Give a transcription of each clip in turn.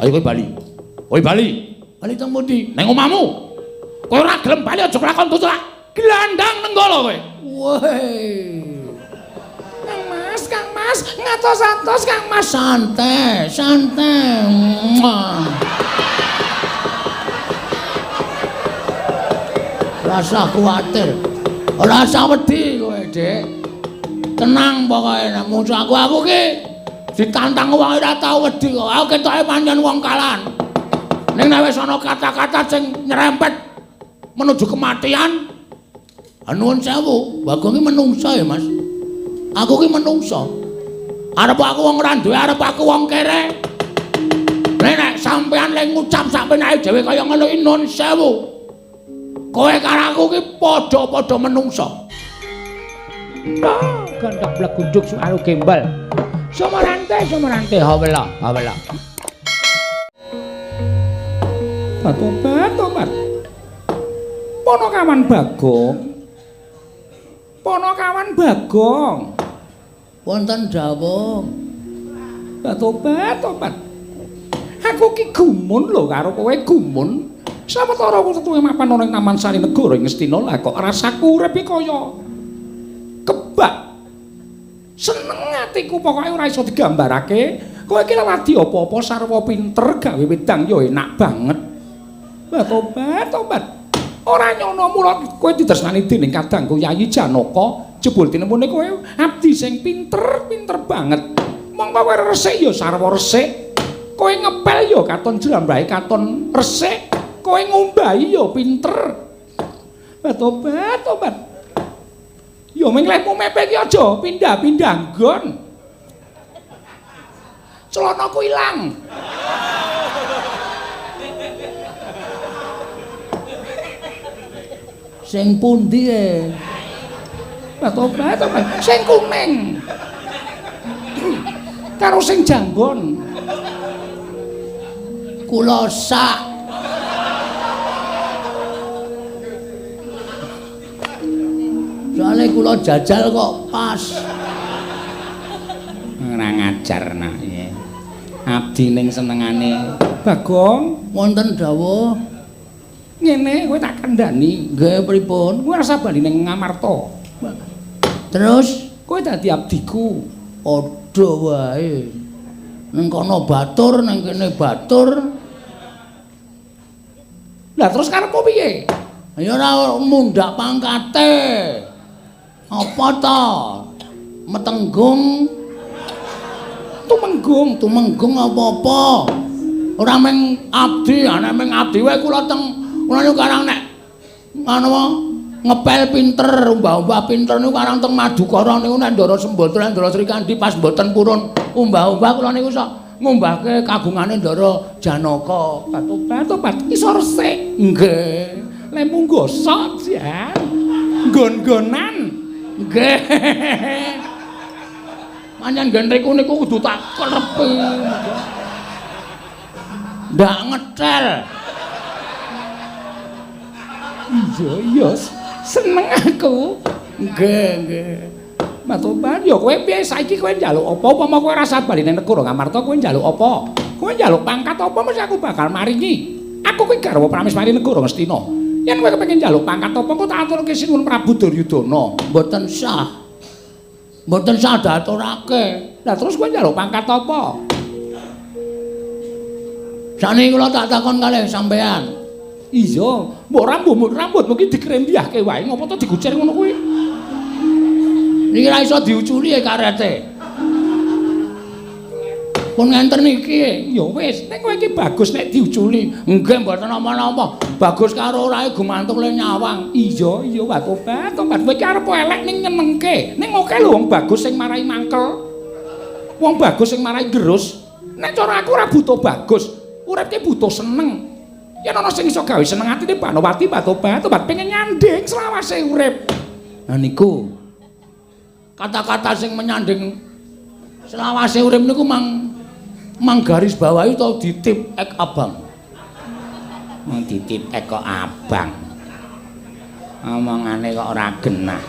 Ayo kowe bali. Kowe bali. Bali teng pundi? Neng omahmu. Kowe ora gelem bali aja kelakon tutuk. Glandang nenggala kowe. Woi. Kang Mas, Kang Mas, ngatos-atos Kang Mas santai, santai. Rasa kuwatir. Ora usah wedi kowe, Dik. Tenang pokoke nek musuh aku ki ditantang wong ora tau wedi kok. Aku ketoke pancen wong kalan. Ning nek wis ana kata-kata sing nyerempet menuju kematian, nuwun sewu, Bagong ki menungsa ya, Mas. Aku ki menungsa. Arep aku wong ora duwe, arep aku wong kere. Nek sampean lek ngucap sak penake dhewe kaya ngono iki nuwun sewu. Kowe karo aku ki padha-padha menungsa. Gandhak blegunduk suaru gembal. Sumarante, sumarante, hawela, hawela. Tobat, tobat. Ponokawan Bagong. Ponokawan Bagong. Wonten dawuh. Tobat, tobat. Aku ki gumun lho karo kowe gumun. Sawetara aku mapan ana ing Taman Sari Negara ing Ngastina lah kok rasaku urip iki kaya kebak. Seneng atiku pokoke ora iso digambarake. Kowe iki ladi apa-apa sarwa pinter gawe wedang ya enak banget. Tobat, tobat. Ora nyono mula kowe ditresnani dening kadangku Yayi Janaka, jebul tinemune kowe abdi sing pinter, pinter banget. Mongko kowe resik ya sarwa resik. Kowe ngepel ya katon jlambrahe katon resik. Kowe ngumbahi ya pinter. Tobat, tobat. Ya ming lehmu mepe iki aja pindah-pindah nggon. Celanaku ilang. Sing pundi e? Tobat, tobat. Sing kuning. Karo sing janggon. Kula sak. Soale kula jajal kok pas. Ora ngajar nak piye. Abdi ning senengane Bagong wonten dawuh. Ngene kowe tak kandhani. Nggih pripun? Kowe rasa bali ning Ngamarta. Terus kowe dadi abdiku. Padha wae. Ning kono batur, ning kene batur. Lah terus karepmu piye? Ya ora mundhak pangkate. Apa ta? Metenggung, tumenggung, tumenggung apa-apa. Ora mung abdi, ana mung abdi wae kula teng kula niku karang nek ngono ngepel pinter, umbah-umbah pinter niku karang teng Madukara niku nek Ndara Sembadra, Ndara Srikandhi pas mboten purun umbah-umbah kula niku sok ngumbahke kagungane Ndara Janaka. Tobat, tobat iso resik. Nggih. Lemu gosok jan. Nggon-nggonan. Nggih. Pancen gentriku niku kudu tak klerepi. Ndak ngetel. Iya, iya. Seneng aku. Nggih, nggih. Matoban, ya kowe piye saiki kowe njaluk apa? Upama kowe rasa bali ning negara Ngamarta kowe njaluk apa? Kowe njaluk pangkat apa mesti aku bakal maringi. Aku kuwi garwa prameswari negara Ngastina. Yen kowe kepengin njaluk pangkat apa engko tak aturke Sinuwun Prabu Duryudana. Mboten sah. Mboten sah diaturake. Lah terus kowe njaluk pangkat apa? Sakniki kula tak takon kalih sampean. Iya, mbok rambutmu ki dikrembyahke wae ngopo to digucir ngono kuwi? Niki ra iso diuculi e karete. Pun ngenten niki. Ya wis, nek kowe iki bagus nek diuculi. Nggih mboten napa-napa. Bagus karo orae gumantung le nyawang. Iya, iya, tobat, tobat. Kowe iki arep elek ning nyenengke. Ning oke lho wong bagus sing marai mangkel. Wong bagus sing marai gerus. Nek cara aku ora butuh bagus. Urip ki butuh seneng. Yen ana sing iso gawe seneng atine Banowati, tobat, tobat pengen nyanding selawase urip. Nah niku kata-kata sing menyanding selawase urip niku mang mang garis bawahi utawa ditip ek abang. Mang ditip ek kok abang. Omongane kok ora genah.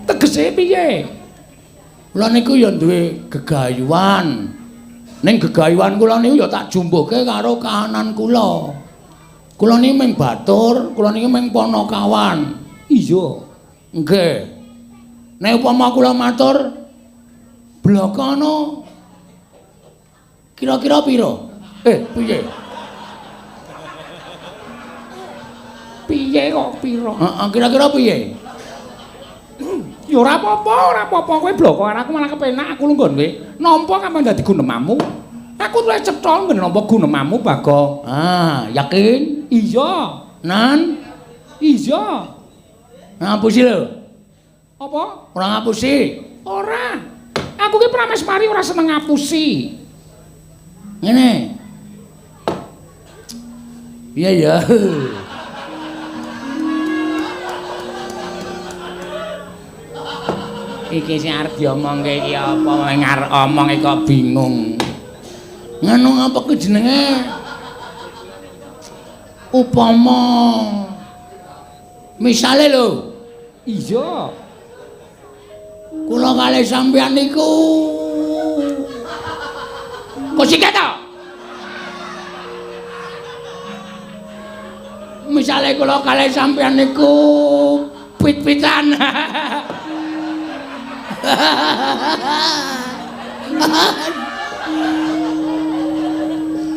Tegese piye? Kula niku ya duwe gegayuhan. Ning gegayuhan kula niku ya tak jumbuhke karo kahanan kula. Kula niki mung batur, kula niki mung panakawan. Iya. Nggih. Nek upama kula matur blokana kira-kira pira? Piye? Piye kok pira? Heeh, kira-kira piye? Ya ora apa-apa, ora apa-apa kowe bloko karo aku malah kepenak aku lungguh kowe. Nampa kapan dadi gunemamu? Aku luwih cetha nggen nampa gunemamu, Bagong. Ah, yakin? Iya. Nan? Iya. Ngapusi lho. Apa? Ora ngapusi. Ora. Aku ki Prameswari ora seneng ngapusi. Ngene. Iya ya. Iki sing arep diomongke iki apa wong arep omong iki kok bingung. Ngono apa ku jenenge? Upama misale lho. Iya. Kula kalih sampeyan niku kok sikat to? Misale kula kalih sampeyan niku pit-pitan.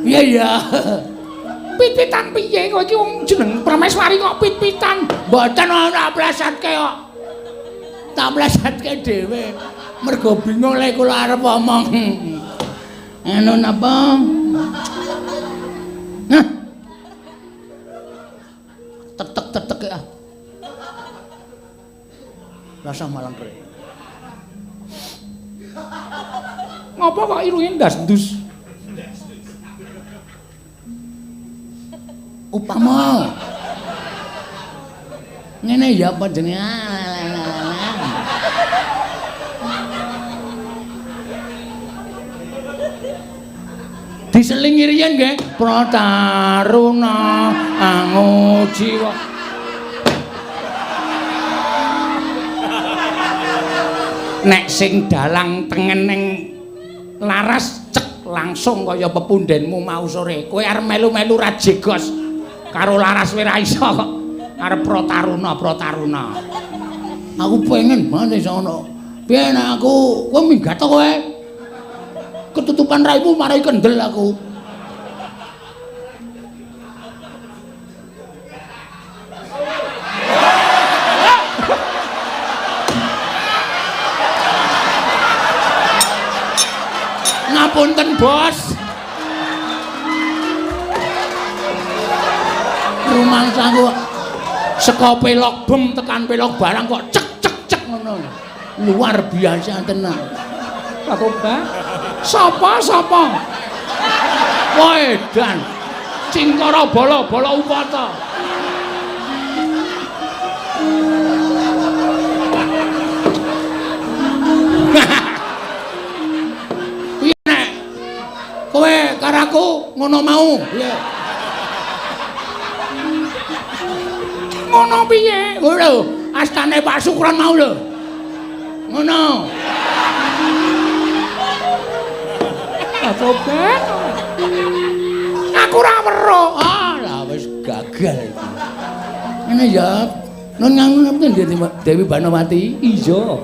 Iya ya. Pit-pitan piye kowe iki wong jeneng Prameswari kok pit-pitan? Mboten ora plesatke kok. Tak plesatke dhewe. Mergo bingung lek kula arep omong. Anu napa? Nah. Tetek-tetek ah. Rasa malang kre. Ngopo kok irunge ndas-ndus? Upama ngene ya apa jenenge? Diselingi riyen nggih Prataruna angujiwa. Nek sing dalang tengen ning laras cek langsung kaya pepundenmu mau sore. Kowe arep melu-melu ra jegos karo laras kowe ra iso kok. Arep Prataruna, Prataruna. Aku pengen banget iso ngono. Piye nek aku kowe minggat to kowe? Ketutupan raimu marai kendel aku. Ngapunten, Bos. Rumangsaku saka pelok bem tekan pelok barang kok cek cek cek ngono. Luar biasa tenan. Pak. Sapa sapa? Wedan. Cingkara bala-bala upata. Piye nek kowe karo aku ngono mau? Piye? Ngono piye? Lho, astane Pak Sukron mau lho. Ngono. Tobat. Aku ora weruh. Ah, lah wis gagal iki. Ngene ya. Nun ngapunten Dewi Banowati. Iya.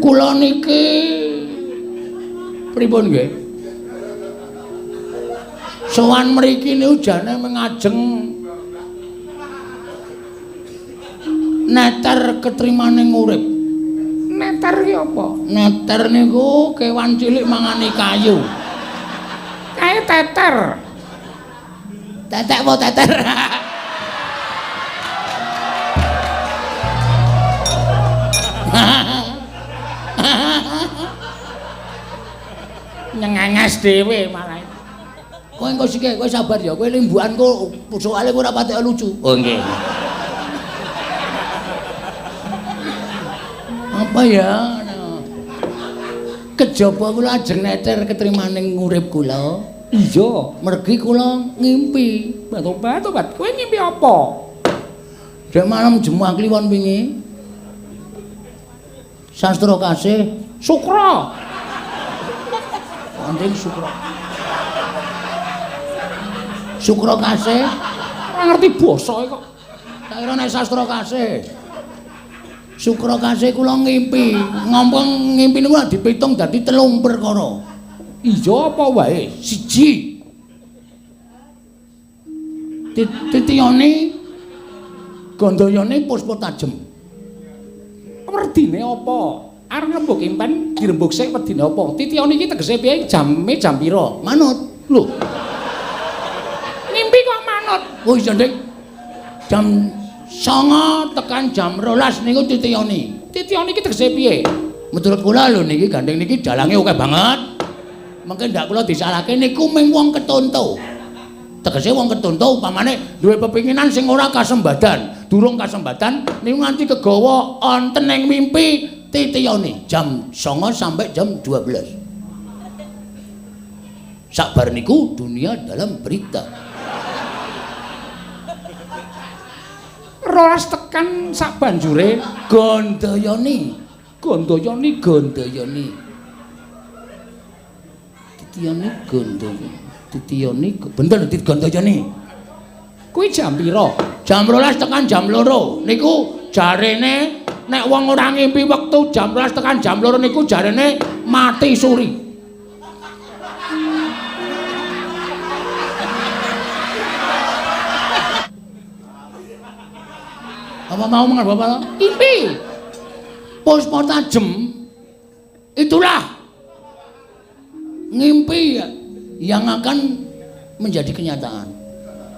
Kula niki pripun nggih? Sowan mriki niku jane mengajeng neter ketrimaning urip. Neter ki apa? Neter niku kewan cilik mangani kayu. Kae teter. Tetek apa teter? Nyengenges dhewe malah. Kowe engko sik, kowe sabar ya. Kowe limbukanku soalé kowe ora patek lucu. Oh nggih. Apa ya? Kejaba kula ajeng neter ketrimaning urip kula. Iya, mergi kula ngimpi. Tobat, tobat. Kowe ngimpi apa? Dek malam Jumat Kliwon wingi. Sastra kasih Sukra. Gandeng Sukra. Sukra Kasih. Ora ngerti basa kok. Tak kira nek sastra kasih. Sukra Kasih kula ngimpi, ngomong ngimpi niku lak dipitung dadi 3 perkara. Iya apa wae? Siji. Titiyane Gandayane puspa tajem. Werdine apa? Arep ngrembug impen dirembug sik wedine apa? Titiyane iki tegese piye? Jame jam pira? Manut. Lho. Ngimpi kok manut? Oh iya, Dik. Jam 9 tekan jam 12 niku titiyane. Titiyane iki tegese piye? Menurut kula lho niki gandeng niki dalange akeh banget. Mengke ndak kula disalahke niku ming wong ketonto. Tegese wong ketonto upamane duwe pepinginan sing ora kasembadan, durung kasembadan niku nganti kegawa wonten ing mimpi titiyane jam 9 sampai jam 12. Sabar niku dunia dalam berita. 12 tekan sak banjure Gandayane, Gandayane Gandayane. Titiyane Gandayane. Titiyane bener tit Gandayane. Kuwi jam pira? Jam 12 tekan jam 2. Niku jarene nek wong ora ngimpi wektu jam 12 tekan jam 2 niku jarene mati suri. Apa mau mengen bapak? Impi. Puspa tajem itulah ngimpi yang akan menjadi kenyataan.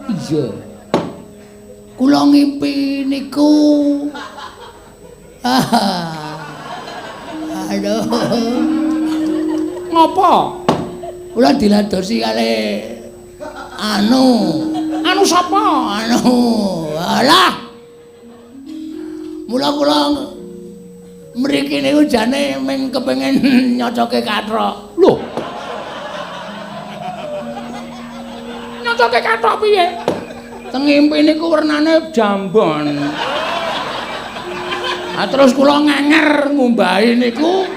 Iya. Kula ngimpi niku. Aduh. Ngopo? Kula diladosi kali anu. Anu sapa? Anu. Alah. Mula kula mriki niku jane mung kepengin nyocoke kathok. Lho. Nyocoke kathok piye? Teng ngimpi niku wernane jambon. Ah terus kula ngenger ngumbahi niku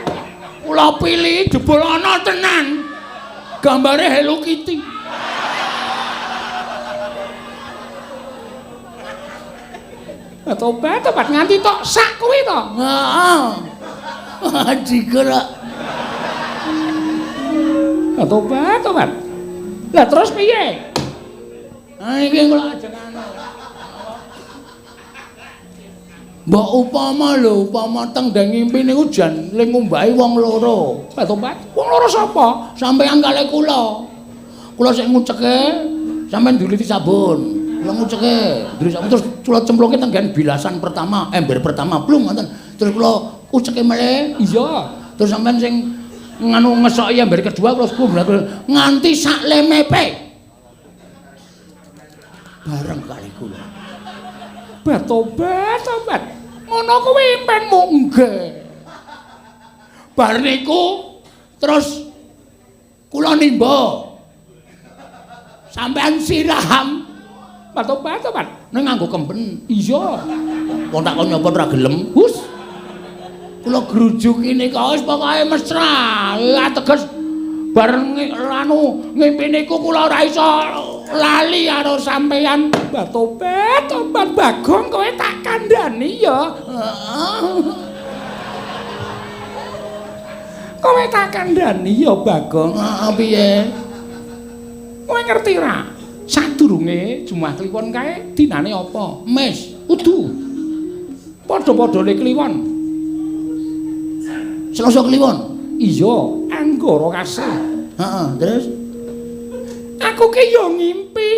kula pilih jebul ana tenan. Gambare Hello Kitty. Tobat, tobat nganti tok sak kuwi to. Heeh. Digerak. Tobat, tobat. Lah terus piye? Ah iki kula ajeng anu. Mbok upama lho, upama teng ndeng ngimpi niku jan le ngumbahi wong loro. Tobat, wong loro sapa? Sampeyan kalih kula. Kula sik nguceke, sampeyan nduliti sabun. Kula nguceke, nduliti sabun terus kula cemplungke teng nggen bilasan pertama, ember pertama, blung ngoten. Terus kula uceke melih. Iya. Terus sampeyan sing nganu ngesoki ember kedua kula nganti sak lemepe. Bareng kali kula. Tobat, tobat. Ngono kuwi impenmu? Nggih. Bar niku terus kula nimba. Sampeyan siram. Tobat, tobat. Ning nganggo kemben. Iya. Wong tak kon nyapa ora gelem. Hus. Kula grujuki nika wis pokoke mesra. Lah teges bareng anu ngimpi niku kula ora iso lali karo sampeyan. Tobat, tobat Bagong kowe tak kandhani ya. Kowe tak kandhani ya Bagong. Heeh piye? Kowe ngerti ra? Sadurunge Jumat Kliwon kae dinane apa? Mes. Udu. Padha-padhane Kliwon. Selasa Kliwon. Iya, Anggara Kasih. Heeh, terus aku ki yo ngimpi.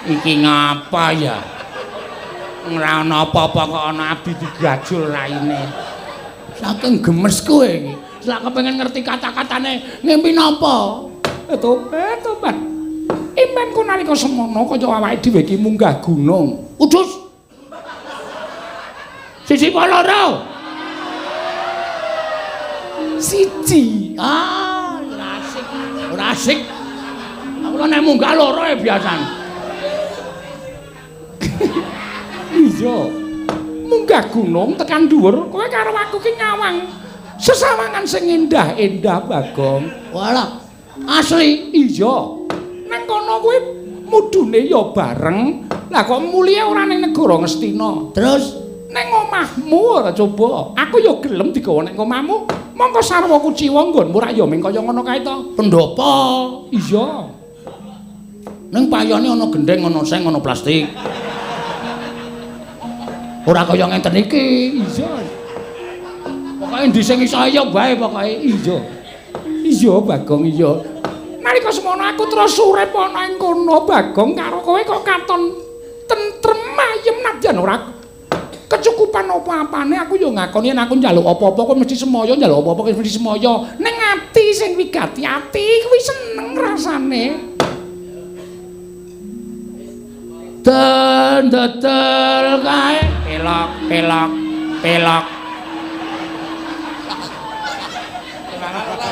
Iki ngapa ya? Ora ana apa-apa kok ana abdi digajul raine. Saking gemes kowe iki. Selak kepengin ngerti kata-katane ngimpi napa? Tobat, tobat. Impenku nalika semono kaya awake dhewe iki munggah gunung. Udus. Siji apa loro? Siji. Ah, ora asik. Ora asik. Aku nek munggah loro e biasane. Iya. Munggah gunung tekan dhuwur, kowe karo aku ki nyawang sesawangan sing endah-endah, Bagong. Walah, asli. Iya. Nang kono kuwi mudune ya bareng. Lah kok mulihe ora ning negara Ngastina. Terus ning omahmu ora coba. Aku ya gelem digawa ning omahmu. Mongko sarwa kuciwa nggonmu rak ya ming kaya ngono kae to. Pendopo. Iya. Ning payone ana gendheng, ana seng, ana plastik. Ora kaya ngenten iki. Iya. Pokoke endi sing iso ya wae pokoke. Iya. Iya, Bagong, iya. Nalika semono aku terus urip ana ing kono, Bagong, karo kowe kok katon tentrem ayem nadyan ora kecukupan apa-apane. Aku ya ngakoni yen aku njaluk apa-apa kowe mesti semaya, njaluk apa-apa kowe mesti semaya. Ning ati sing wigati ati kuwi seneng rasane. Den dedel kae pelok pelok pelok.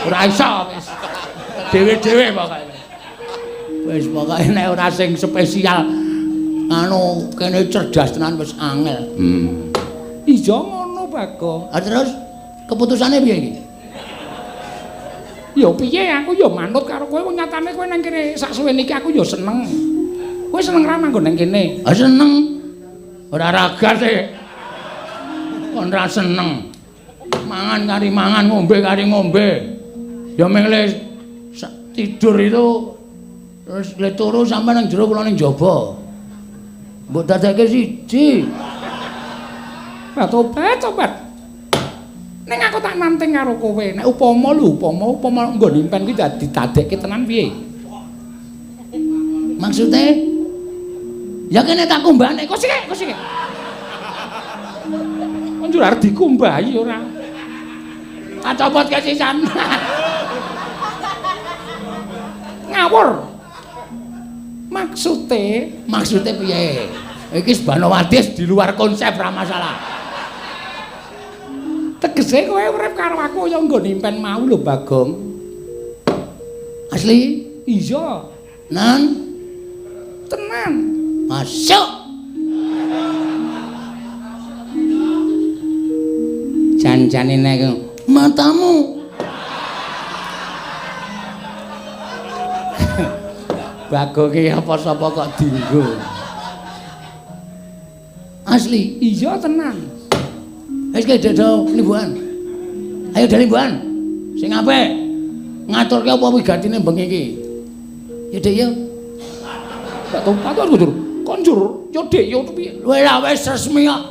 Ora iso wis. Dewe-dewe pokoke. Wis pokoke nek ora sing spesial anu kene cerdas tenan wis angel. Iya ngono, Bagong. Ah terus keputusane piye iki? Ya piye, aku ya manut karo kowe, wong nyatane kowe nang kene sak suwene iki aku ya seneng. Kowe seneng ra manggon nang kene? Ah seneng. Ora ragas e. Kon ra seneng. Mangan kari mangan, ngombe kari ngombe. Ya ming le tidur itu terus le turu sampe nang jero kula ning jaba. Mbok dadekke siji. Lah tobat, tobat. Ning aku tak nanting karo kowe, nek upama lho, upama nggon impen kuwi dadi dadekke tenan piye? Maksude? Ya kene tak kumbahne, kok sik, kok sik. Kon njur arep dikumbahi ora? Tak copot kesisan. Ngawur. Maksude, maksude piye? Iki Banowati di luar konsep ra masalah. Tegese kowe urip karo aku kaya nggon impen mau lho, Bagong. Asli? Iya. Nan? Tenan. Masuk. Jan-jane nek matamu. Bagong ki apa sapa kok dinggo. Asli? Iya tenan. Wis ke dedo limbuhan. Ayo dari limbuhan. Sing apik. Ngaturke apa wigatine bengi iki? Ya Dik ya. Tak topat aku njur. Kon njur ya Dik ya piye? Wis wis resmi kok.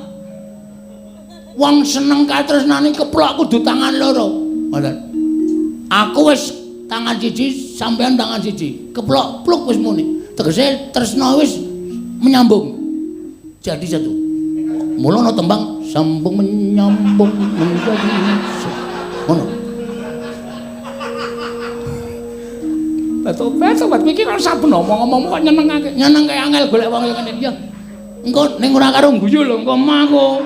Wong seneng katresnane keplok kudu tangan loro. Ngoten. Aku wis tangan siji, sampean tangan siji. Keplok pluk wis muni. Tegese tresna wis menyambung. Jadi satu. Mula ana tembang sambung menyambung menjadi ngono. Tobat, tobat iki kan saben omong-omongmu kok nyenengake. Nyenengke angel golek wong kaya ngene. Ya. Engko ning ora karo guyu lho engko mah aku.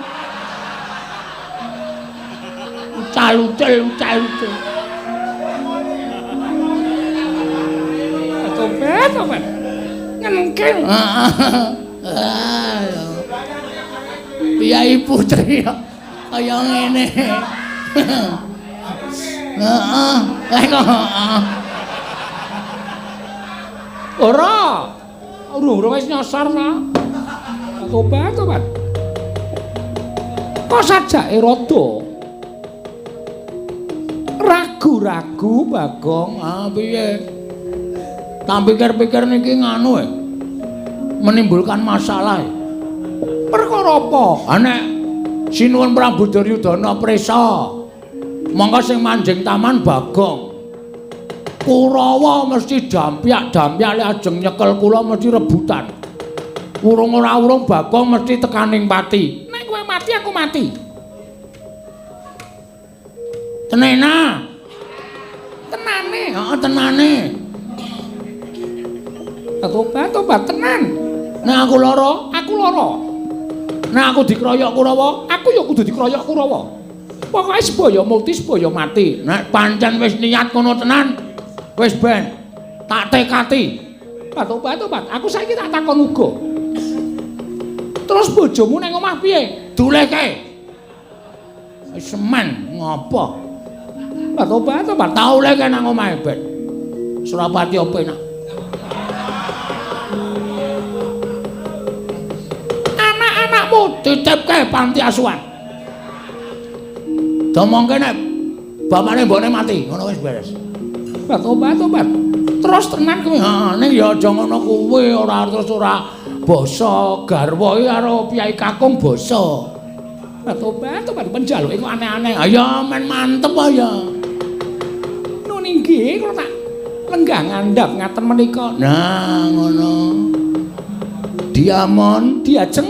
Ucal-ucal ucal-ucal. Tobat, tobat. Nyenengke. Heeh. Piyai putri kaya ngene. Heeh, kok heeh. Ora. Urung-urung wis nyasar ta. Tobat, tobat. Kok sajake rada ragu-ragu, Bagong. Ah piye? Tak pikir-pikir niki nganu menimbulkan masalah. Perkara apa? Ah nek Sinuwun Prabu Duryudana prisa, mongko sing manjing taman Bagong. Kurawa mesti dampyak-dampyak lek ajeng nyekel kula mesti rebutan. Urung ora urung Bagong mesti tekaning pati. Nek kowe mati aku mati. Tenena. Tenane. Heeh, tenane. Tobat, tobat tenan. Nek aku lara, aku lara. Nek aku dikroyok Kurawa, aku ya kudu dikroyok Kurawa. Pokoke sebaya mukti sebaya mati. Nek pancen wis niat ngono tenan, wis ben tak tekati. Tobat, tobat. Aku saiki tak takon uga. Terus bojomu nang omah piye? Duleke. Semen ngopo? Tobat, tobat. Tau leke nang omahe ben. Surapati opo enak. Anak-anakmu titipke panti asuhan. Domongke nek bapakne mbokne mati, ngono wis beres. Tobat, tobat. Terus tenan kuwi. Ha, ning ya aja ngono kuwi, ora terus ora basa garwa iki karo Kyai Kakung basa. Tobat, tobat penjaluke kok aneh-aneh. Ha ya men mantep ya. Nun inggih kula tak lenggah ngandhap ngaten menika. Nah, ngono. Diamon diajeng.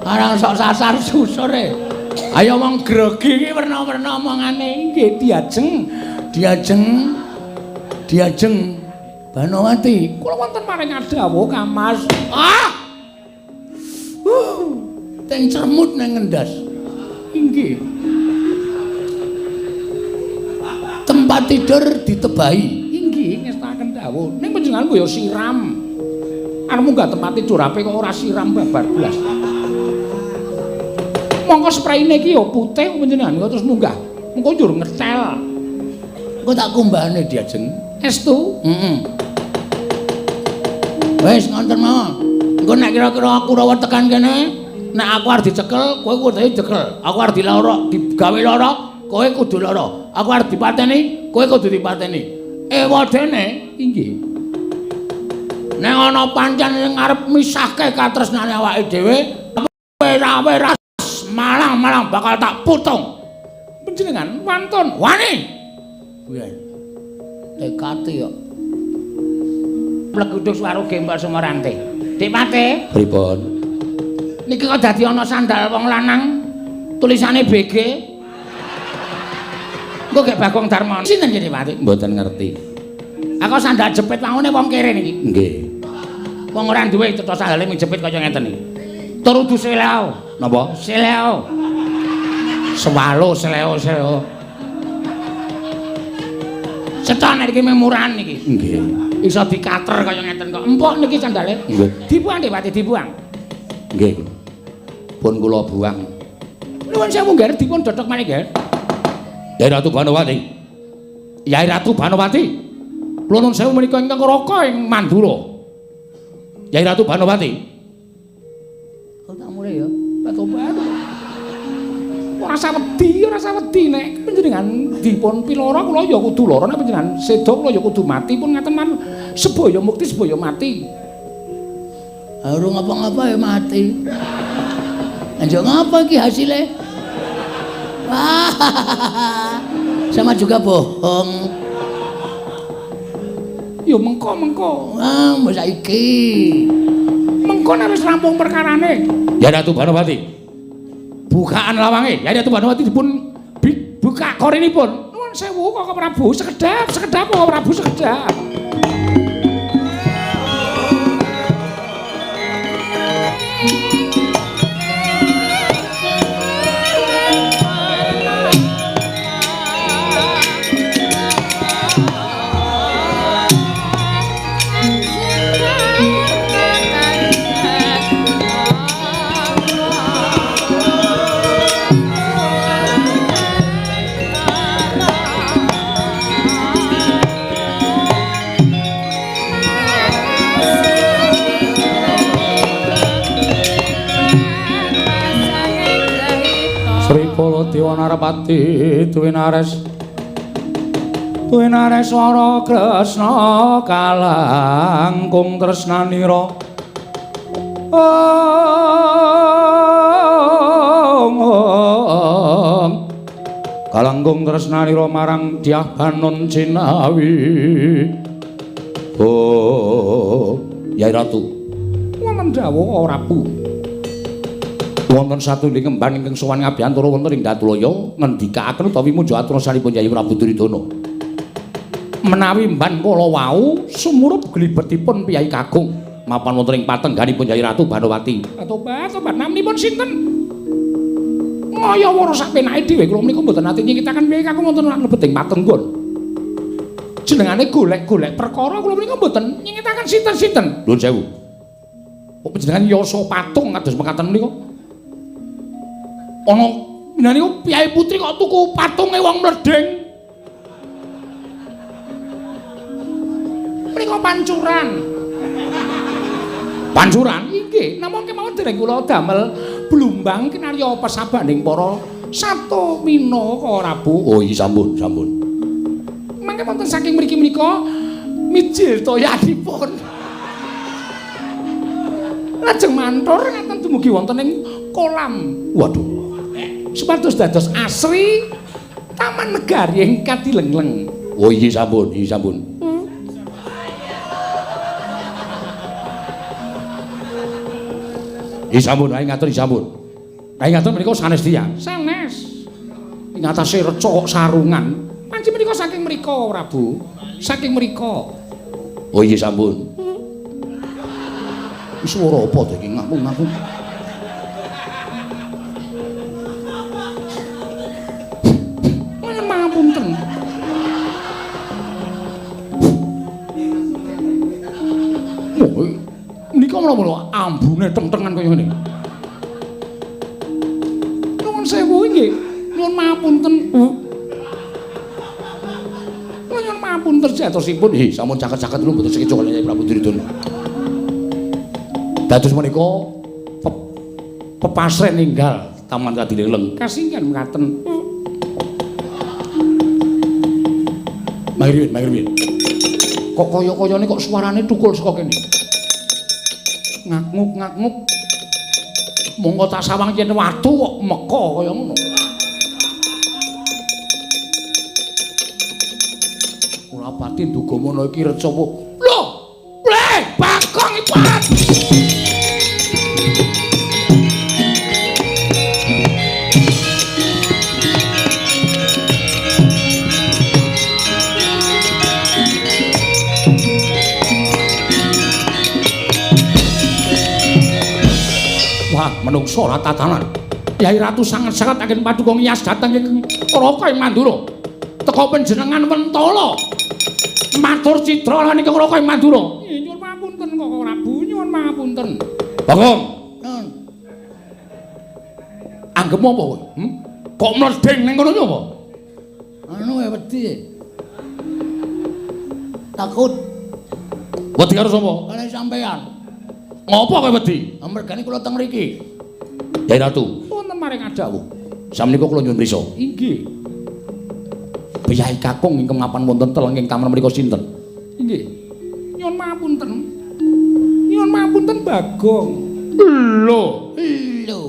Arang sok sasar susure. Ayo wong grogi iki werna-werna omongane. Nggih diajeng. Diajeng. Diajeng Banowati. Kula wonten maring dawuh Kamas. Ah. Teng cermut nang ngendas. Inggih. Tempat tidur ditebahi. Inggih ngestakaken dawuh. Ning panjenengan ya siram. Arep munggah tempat tidur ape kok ora siram babar blas. Mongko spraine iki ya putih panjenengan kok terus munggah. Mengko njur ngetel. Engko tak kumbahane diajeng. Estu? Heeh. Wis ngonten mawon. Engko nek kira-kira aku rawa tekan kene, nek aku arep dicekel, kowe kudu dicekel. Aku arep dilara, digawe lara, kowe kudu lara. Aku arep dipateni, kowe kudu dipateni. Ewadene inggih. Nek ana pancen sing arep misahke katresnane awake dhewe, wera-wera malang-malang bakal tak putung. Panjenengan wantun wani. Piye? Tekate yo. Pleguduk swara gembal Sumarante. Dik Pate, pripun? Niki kok dadi ana sandal wong lanang tulisane BG. Engko gek Bagong Darmono. Sinten iki Dik Pate? Mboten ngerti. Aku sandal jepit wangune wong kere niki. Nggih. Wong ora duwe cetha sandale mung jepit kaya ngeten iki. Tur udu seleo. Napa? Seleo. Swalo seleo seleo. Cetha nek iki murahan niki. Nggih. Iso dikater kaya ngeten kok. Empuk niki sandale. Nggih. Dibuang Dik Pati, dibuang. Nggih. Pun kula buang. Nuwun sewu nggih dipun dodhok malih nggih. Yai Ratu Banowati. Yai Ratu Banowati. Kula nuwun sewu menika ingkang raka ing Mandura. Yai Ratu Banowati. Kok tak mulih ya. Tobat. Ora usah wedi, ora usah wedi nek panjenengan dipun piloro kula ya kudu lara, nek panjenengan seda kula ya kudu mati pun ngaten man sebaya mukti sebaya mati. Urung ngapa-ngapa ya mati. Njuk ngapa iki hasile? Sama juga bohong. Ya mengko-mengko. Ah, mbok saiki. Mengko nek wis rampung perkarane. Ya Ratu Banowati. Bukaan lawange. Ya Ratu Banowati dipun buka korinipun. Nuwun sewu Koko Prabu, sekedap, sekedap Koko Prabu sekedap. Sri Baladewa Narapati Dwinares Dwinareswara Kresna kalangkung tresnanira. Ong kalangkung tresnanira marang Dyah Banon Cinawi. Oh, Yai Ratu. Wonten dawuh Prabu. Wonten satunggaling kemban ingkang sowan ngabiyantara wonten ing Datulaya ngendikaaken utawi muja atrasanipun Yai Prabu Duryudana. Menawi mban kala wau sumurup glibetipun Piyai Kakung mapan wonten ing patengganipun Yai Ratu Banowati. Tobat, tobat naminipun sinten? Ngayawara sapenake dhewe kula menika mboten nate nyingkitaken Piyai Kakung wonten lebet ing patenggon. Jenengane golek-golek perkara kula menika mboten nyingkitaken sinten-sinten. Nuwun sewu. Kok panjenengan yasa patung kados mekaten menika? Ana panjenengan niku piyai putri kok tuku patunge wong mledheng. Menika pancuran. Pancuran? Inggih, namung kemawon dereng kula damel blumbang kinarya pesabaning para sato minaka Prabu. Oh iya sampun, sampun. Mangke wonten saking mriki menika mijil toyanipun. Lajeng mantur ngaten dumugi wonten ing kolam. Waduh. Supados dados asri Taman Negari ing Kadilengleng. Oh iya sampun, iya sampun. Iya sampun, ayo ngatur iya sampun. Ayo ngatur menika sanes tiyang. Sanes. Ing atase reca kok sarungan. Panci menika saking mriko, Prabu. Saking mriko. Oh iya sampun. Swara apa to iki ngaku-ngaku? Nyuwun pangapunten. Oh, menika menapa lho ambune teng-tengan kaya ngene. Nuwun sewu nggih. Nyuwun pangapunten. Nyuwun pangapunten jatosipun. Nggih, sampun caket-caket lho mboten sekeca kaliyan Prabu Duryudana. Dados menika pepasren ninggal Taman Kadilengleng. Kasinggihan mekaten. Mangriwin, mangriwin. Kok kaya-kayane kok suarane tukul saka kene. Ngaknguk-ngaknguk. Monggo tak sawang yen watu kok meka kaya ngono. Ora pati nduga mono iki reca apa. Lho, le Bagong ipat. Wah, menungso ora tatanan. Yai Ratu sanget-sanget agen paduka ngiyas dhateng ing Raka ing Mandura. Teka panjenengan mentala. Matur citra lan ing Raka ing Mandura. Nyuwun pangapunten Koko Prabu, nyuwun pangapunten. Bagong. Anggepmu apa kowe? Kok mledheng ning kono apa? Anu wedi. Takut. Wedi karo sapa? Karo sampean. Ngopo kowe wedi? Amergane kula teng mriki. Yai Ratu, wonten maring adawuh. Samenika kula nyuwun prisa. Inggih. Piyai kakung ingkang mapan wonten telenging taman mriku sinten? Inggih. Nyuwun pangapunten. Nyuwun pangapunten Bagong. Lho, lho.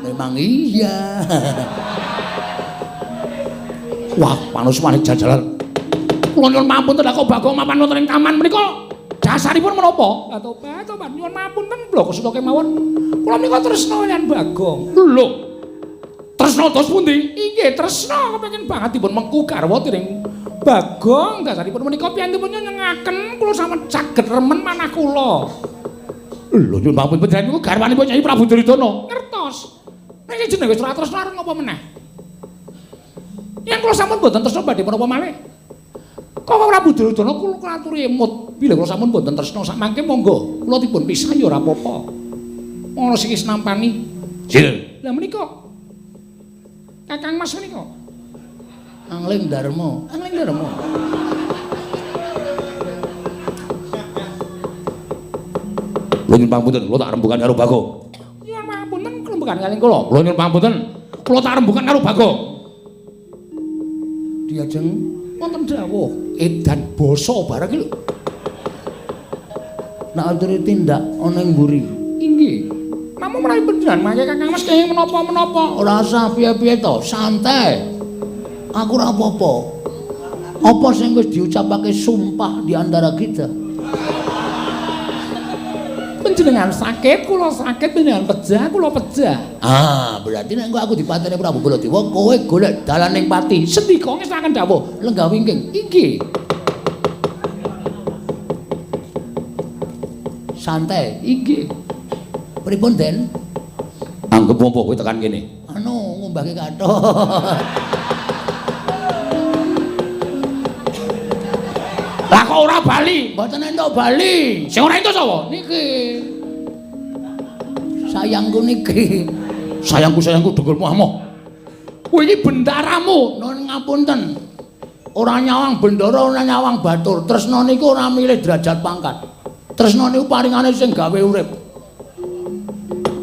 Memang iya. Wah, panusmane jajalan. Kula nyuwun pangapunten kok Bagong mapan wonten ing taman menika. Dasaripun menapa? Tobat, tobat nyuwun pangapunten bloko suta kemawon. Kula menika tresna kaliyan Bagong. Lho. Tresna dos pundi? Inggih, tresna kepengin banget dipun mengku garwa dening Bagong. Dasaripun menika piyantipun nyenengaken kula sampeyan saged remen manah kula. Lho, nyuwun pangapunten panjenengan niku garwanipun Kyai Prabu Duryudana. Ngertos. Nek jenenge wis ora tresna arep ngapa meneh? Yen kula sampun boten tresna badhe menapa malih? Kok Prabu Duryudana kula aturi emut. Bilih kula sampun boten tresna samangke monggo kula dipun pisah ya ora apa-apa. Ana sing wis nampani. Sinten? Lah menika Kakang Mas menika. Angling Darma, Angling Darma. Kula nyuwun pangapunten, kula tak rembugan karo Bagong. Nyuwun pangapunten rembugan kaliyan kula. Kula nyuwun pangapunten, kula tak rembugan karo Bagong. Diajeng wonten dawuh edan basa bareng iki lho. Nek aturi tindak ana ing mburi. Inggih. Namung menawi panjenengan mangke Kakang Mas kenging menapa-menapa. Ora usah piye-piye to, santai. Aku ora apa-apa. Apa sing wis diucapake sumpah di antara kita? Panjenengan sakit, kula sakit, panjenengan pejah, kula pejah. Ah, berarti nek engko aku dipateni Prabu Baladewa, kowe golek dalan ning pati. Sendika ngestakaken dawuh, lenggah wingking. Inggih. Santai. Inggih. Pripun, Den? Anggep apa kowe tekan kene? Anu, ngumbahke kathok. Lah kok Kok ora bali? Mboten entuk bali. Sing ora entuk sapa? Niki. Sayangku niki. Sayangku sayangku dengkulmu amoh. Kowe iki bendaramu. Nun ngapunten. Ora nyawang bendara, ora nyawang batur. Tresna niku ora milih derajat pangkat. Tresna niku paringane sing gawe urip.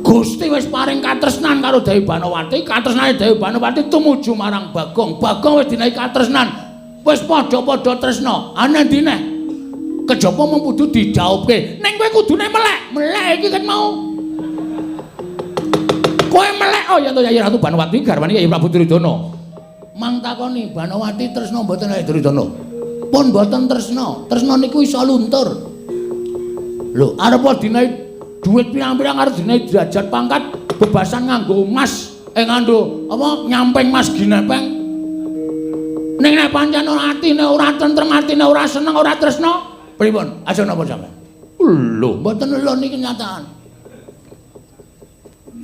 Gusti wis paring katresnan karo Dewi Banowati, katresnane Dewi Banowati tumuju marang Bagong. Bagong wis dinehi katresnan. Wis padha-padha tresna. Ana ndi neh? Kejaba mung kudu dijaubke. Ning kowe kudune melek. Melek iki kan mau. Kowe melek oh ya to Yayi Ratu Banowati garwane Yayi Prabu Duryudana. Mang takoni Banowati tresna mboten Yayi Duryudana? Pun mboten tresna. Tresna niku iso luntur. Lho, arep dinehi duit pirang-pirang arep dinehi derajat pangkat bebasan nganggo emas, nganggo apa nyamping mas ginepeng. Ning nek pancen ora atine ora tentrem, atine ora seneng, ora tresna, pripun? Aja napa sampean? Lho, mboten lho niki kenyataan.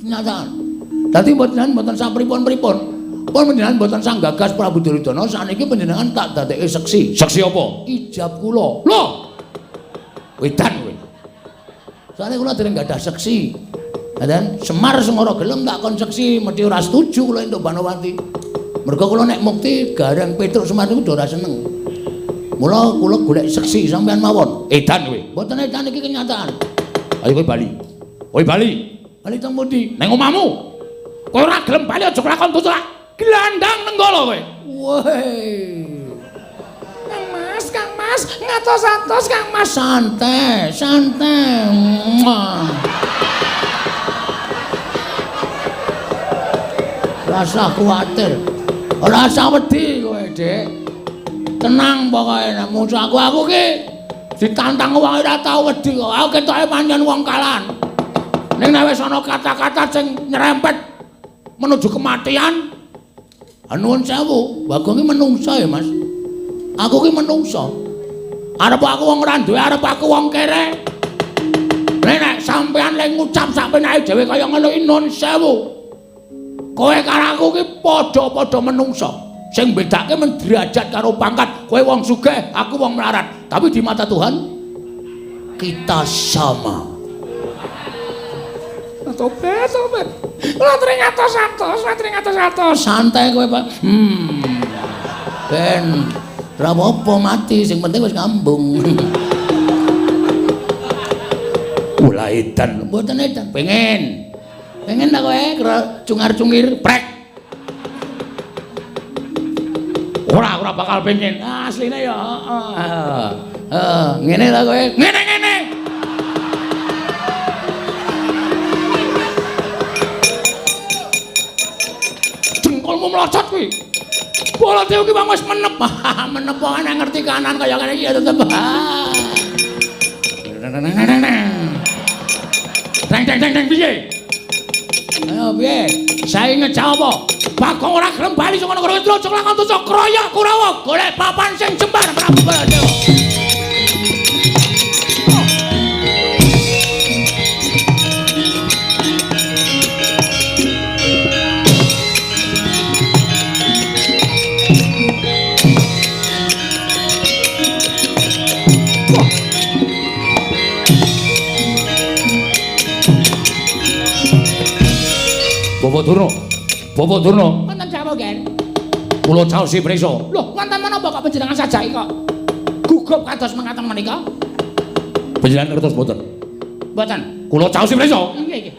Kenyataan. Dadi mboten mboten sapripun-pripun. Pun panjenengan mboten sang gagas Prabu Duryudana, saniki panjenengan tak dadekke seksi. Seksi apa? Ijab kula. Lho. Wedan kowe. Soale kula dereng gadah seksi. Ngaten, Semar sing ora gelem tak kon seksi, mesti ora setuju kula entuk Banowati. Mergo kula nek mukti Gareng Petruk Semar niku ora seneng. Mula kula golek seksi sampean mawon. Edan kowe. Mboten edan iki kenyataan. Ayo kowe bali. Kowe bali. Bali teng pundi? Nang omahmu. Kowe ora gelem bali aja kelakon tutuk. Glandang nenggala kowe. Woi. Kang Mas, Kang Mas, ngatos-atos Kang Mas. Santai, santai. Rasa kuwatir. Ora usah wedi kowe, Dik. Tenang pokoke nek musuh aku ki ditantang wong ora tau wedi kok. Aku ketoke pancen wong kalan. Ning nek wis ana kata-kata sing nyerempet menuju kematian, nuwun sewu, Bagong ki menungsa ya, Mas. Aku ki menungsa. Arep aku wong ora duwe, arep aku wong kere. Nek sampean lek ngucap sak penake dhewe kaya ngono iki nuwun sewu. Kowe karo aku ki padha-padha menungsa. Sing bedake men derajat karo pangkat. Kowe wong sugih, aku wong melarat. Tapi di mata Tuhan kita sama. Tobat, tobat. Ora tring atos-atos, ora tring atos-atos. Santai kowe, Pak. Ben ora apa-apa mati, sing penting wis ngambung. Ula edan, mboten edan. Pengen. Pengen ta kowe cungar-cungir prek. Ora, ora bakal pengen. Asline ya heeh. Heeh, ngene ta kowe? Ngene-ngene. Dengkulmu mlocot kuwi. Baladewa ki wis menep. Menep kok ana ngerti kanan kaya ngene iki ya tetep. Deng deng deng deng piye? Ayo piye? Saiki ngejawab apa? Bagong ora gelem bali saka negara Kidul, aja lakon tutuk kroyok Kurawa, golek papan sing jembar Prabu Baladewa. Bapak Durna. Bapak Durna. Wonten sapa, Gen? Kula caosi prisa. Lho, wonten menapa kok panjenengan sajake kok gugup kados mekaten menika? Panjenengan ngertos mboten? Mboten. Kula caosi prisa. Nggih, nggih.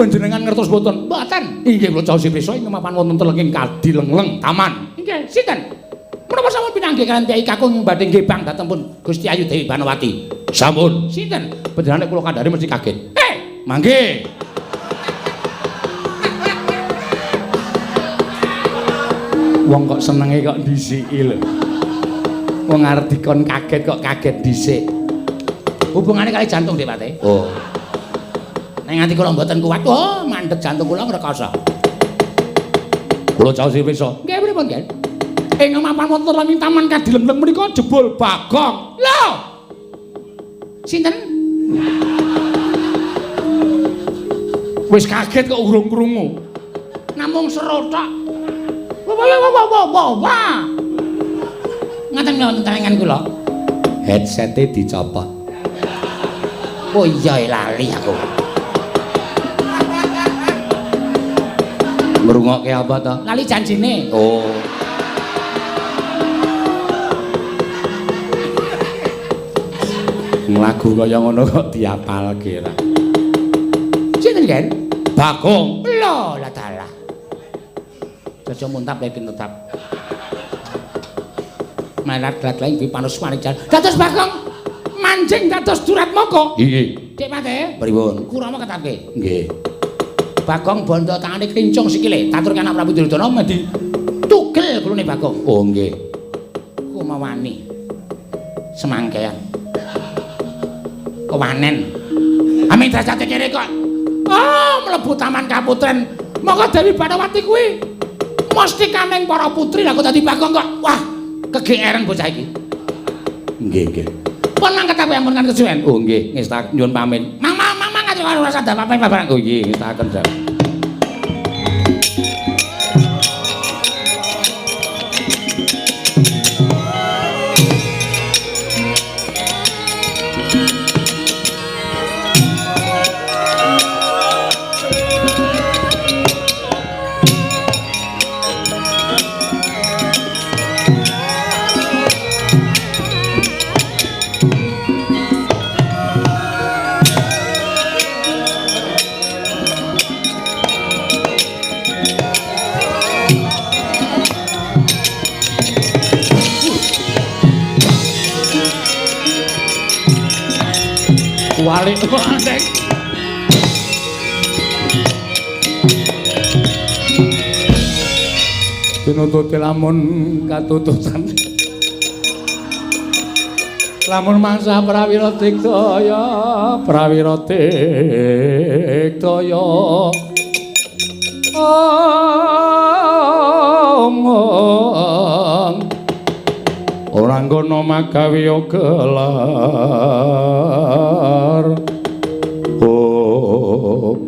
Panjenengan ngertos mboten? Mboten. Inggih kula caosi prisa ing mapan wonten telenging Kadilengleng Taman. Nggih, sinten? Menapa sampun pinanggih kaliyan Kyai Kakung badhe ngebang dhateng pun Gusti Ayu Dewi Banowati? Sampun. Sinten? Panjenengan kula kandhani mesti kaget. Mangke. Wong kok senenge kok dhisiki lho. Wong arep dikon kaget kok kaget dhisik. Hubungane kali jantung Dik Pate. Oh. Nek nganti kula mboten kuat, oh mandeg jantung kula ngrekoso. Kula caosi prisa. Nggih pripun, Gen? Ing mapan wonten ing Taman Kadilengleng menika jebul Bagong. Lho. Sinten? Wis kaget kok urung krungu. Namung seru tok. Wah wah wah wah wah wah. Ngaten wonten talengan kula. Headsete dicopot. Oh iya lali aku. Ngrungokke apa to? Lali janjine. Oh. Lagu kaya ngono kok diapalke ra. Sinten, Gen? Bagong. Lho, lah dalah. Jaja muntap lagi tetap. Malat glag-glag iki panuswari jan. Dados Bagong manjing dados Duratmaka. Nggih. Dik Pate. Pripun? Kurama ketapke. Nggih. Bagong bondo tangane klincung sikile. Tatur anak Prabu Duryudana mandi tugel gulune Bagong. Oh nggih. Kumawani. Semangkean. Kewanen. Aming derajate kene kok. Ah, mlebu Taman Kaputren. Monggo Dewi Banawati kuwi mesti kaning para putri lah kok dadi Bagong kok. Wah, kegeeran bocah iki. Nggih, nggih. Pun mangkat aku ampun kan kesuwen. Oh nggih, ngesta nyuwun pamit. Mang mang mang mang ora sadar apa barang. Oh nggih, ngestaken jan. Walik kok andek. Tinututi lamun katututan. Lamun mangsa prawira digdaya, prawira digdaya. Ong ora nggono magawe gelar. Oh.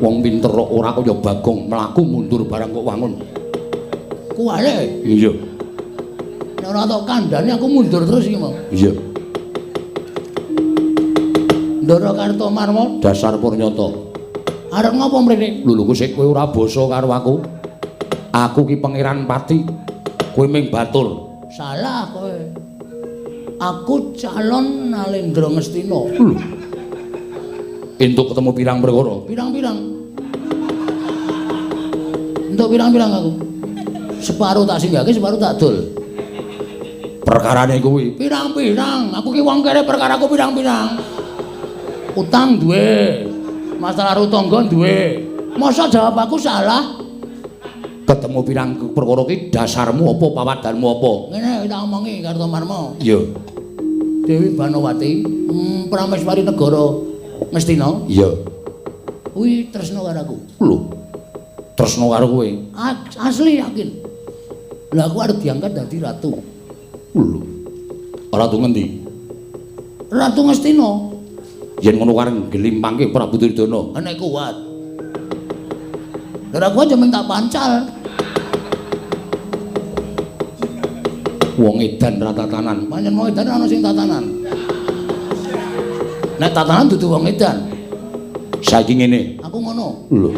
Wong pinter kok ora kaya Bagong, mlaku mundur barang kok wangun. Kuwale. Iya. Nek ora tok kandhane aku mundur terus iki mau. Iya. Ndara Kartomarma dasar purnyata. Arep ngopo mrene? Lho lho sik kowe ora basa karo aku. Aku ki Pangeran Pati. Kowe ming batur. Salah kowe. Aku calon Nalendra Ngastina. Lho. Entuk ketemu pirang perkara? Pirang-pirang. Entuk pirang-pirang aku. Separuh tak singgahke, separuh tak dol. Perkarane kuwi pirang-pirang. Aku ki wong kere perkaraku pirang-pirang. Utang duwe. Masalah karo tangga duwe. Masa jawab aku salah? Ketemu pirang perkara ki dasarmu apa, pawadanmu apa? Ngene tak omongi Kartomarma. Iya. Dewi Banowati, Prameswari Negara Ngastina. Iya. Kuwi tresna karo aku. Lho. Tresna karo kowe? Asli yakin. Lah aku arep diangkat dadi ratu. Lho. Ratu ngendi? Ratu Ngastina. Yen ngono kareng ngelimpangke Prabu Duryudana. Nek kuat. Lah aku aja mung tak pancal. Wong edan ra tatanan. Pancen wong edan ana sing tatanan. Nek tatanan dudu wong edan. Saiki ngene. Aku ngono. Lho.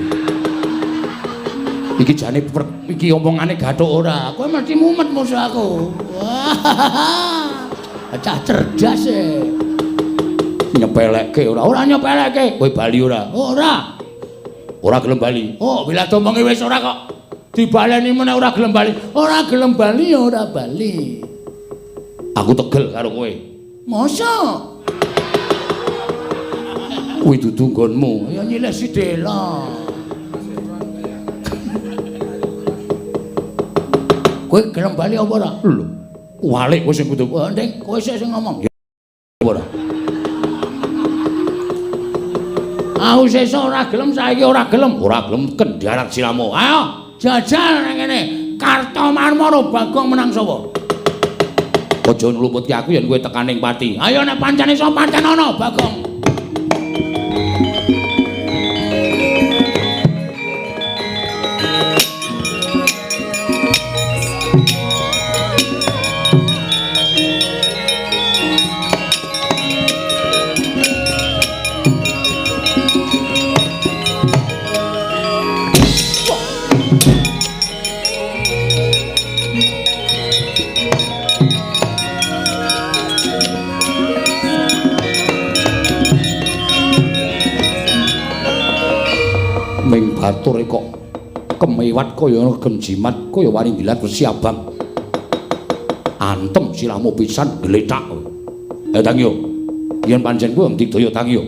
Iki jane iki omongane gathuk ora. Kowe mesti mumet musuh aku. Wah. Cah cerdas e. Nyepelekke ora? Ora nyepelekke. Kowe bali ora? Ora. Ora gelem bali. Oh, bila domongi wis ora kok. Dibaleni meneh ora gelem bali. Ora gelem bali ya ora bali. Aku tegel karo kowe. Mosok? Kuwi dudu nggonmu. Ya nyilih sidela. Kowe gelem bali apa ora? Lho. Walik kowe sing kudu. Wah, Nding, kowe sik sing ngomong. Ya ora. Aku sesuk ora gelem, saiki ora gelem. Ora gelem kendharat siramu. Ayo, jajal nang kene. Kartomarma karo Bagong menang sapa? Aja ngluputke aku yen kowe tekaning pati. Ayo nek pancen iso pancen ana Bagong. Batur kok kemewat kaya gemjimat kaya wani dilat wesi abang. Antem sirahmu pisan glethak. Ayo tangiyo. Yen pancen kuwi ndidaya tangiyo.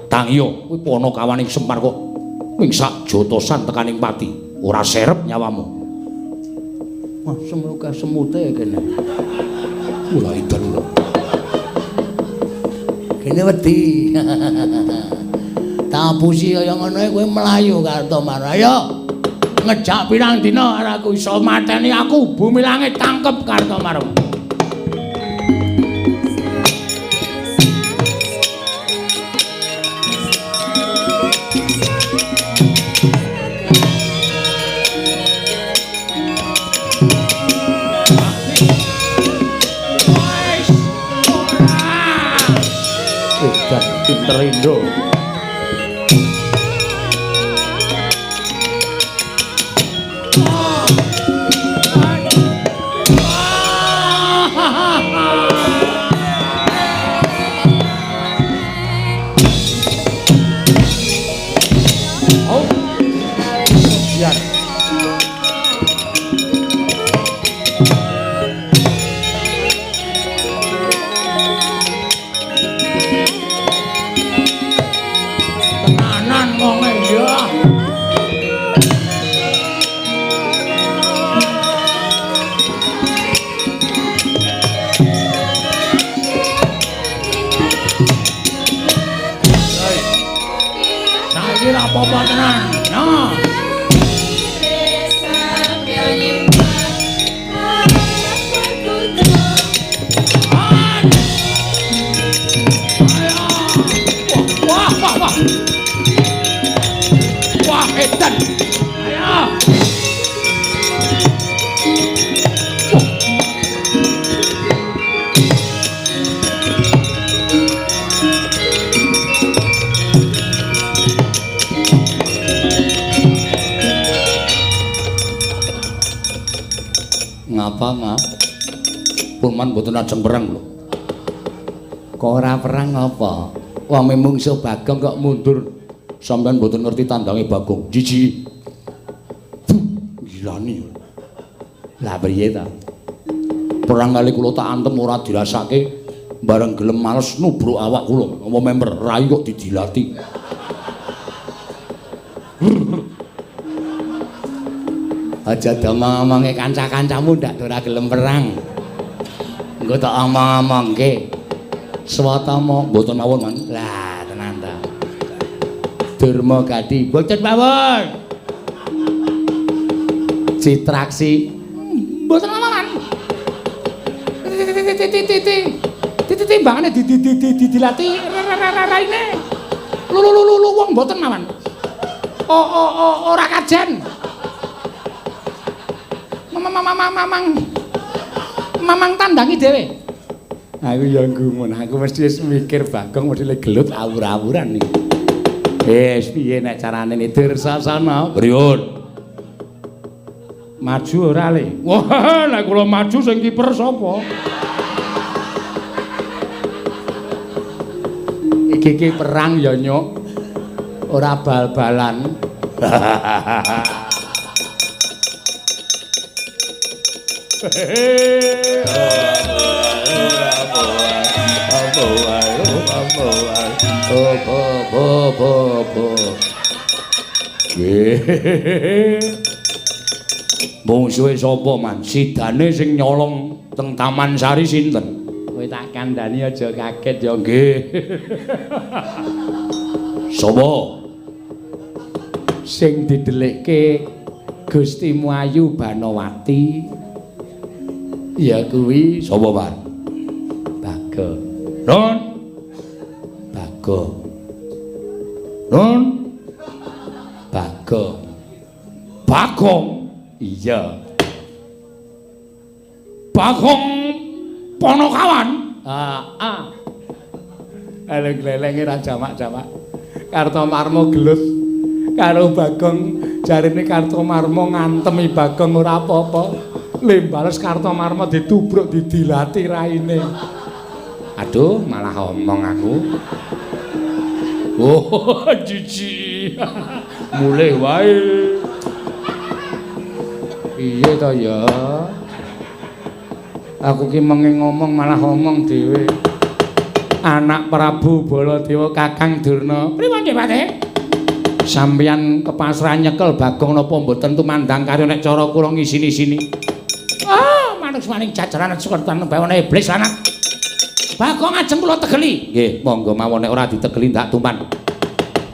Tangiyo kuwi panakawaning Semar kok wing sak jotosan tekaning pati, ora serep nyawamu. Wah, semluka semute kene. Ora edan lho. Kene wedi. Tapusi kaya ngono kowe mlayu Kartomarma. Ayo ngejak pirang dina arep aku iso mateni aku bumi langit tangkep Kartomarma. Edan pinter Indo. Ngapa, Ma? Purman mboten ajeng perang lho. Kok ora perang apa? Wong mungsuh Bagong kok mundur. Sampeyan mboten ngerti tandange Bagong. Jiji. Gilani. Lah piye ta? Perang kali kula tak antem ora dirasake, bareng gelem males nubruk awak kula. Apa member rai kok didilati. Aja domong-omonge kanca-kancamu ndak ora gelem perang. Engko tak omong-omongke. Swatama mboten mawon, Man. Lah, tenan ta. Durma Gati mboten mawon. Citraksi mboten mawon. Timbangane didilati raine. Lu lu lu lu wong mboten mawon. Ora kajen. Mamang tandangi dhewe. Aku ya gumun, aku mesti wis mikir Bagong mesti le gelut awur-awuran iki. Wis piye nek carane Dursasana? Priyun? Maju ora le? Wah, nek kula maju sing kiper sapa? Iki iki perang ya, Nyuk. Ora bal-balan. Mungsuhe sapa, Man? Sidane sing nyolong teng Taman Sari sinten? Kowe tak kandhani aja kaget ya nggih. Sapa? Sing didelikke Gusti Muayu Banowati. Ya kuwi sapa, Pak? Bagong. Nun. Bagong. Nun. Bagong. Bagong. Iya. Bagong Ponokawan. Heeh. Eleng-elenge ra jamak-jamak. Kartomarma gelut karo Bagong, jarine Kartomarma ngantemi Bagong ora apa-apa. Le bales Kartomarma ditubruk didilati raine. Aduh, malah omong aku. Oh, jijik. Mulih wae. Piye to ya? Aku ki mengi ngomong malah omong dhewe. Anak Prabu Baladewa Kakang Durna. Pripun nggih, Pak? Sampeyan kepasrahan nyekel Bagong napa mboten tumandang karya nek cara kula ngisini-sini. Ah, manuk-maning jajaran sukertan bawana iblis anak. Bagong ajeng kula tegeli. Nggih, monggo mawon nek ora ditegeli ndak tumpan.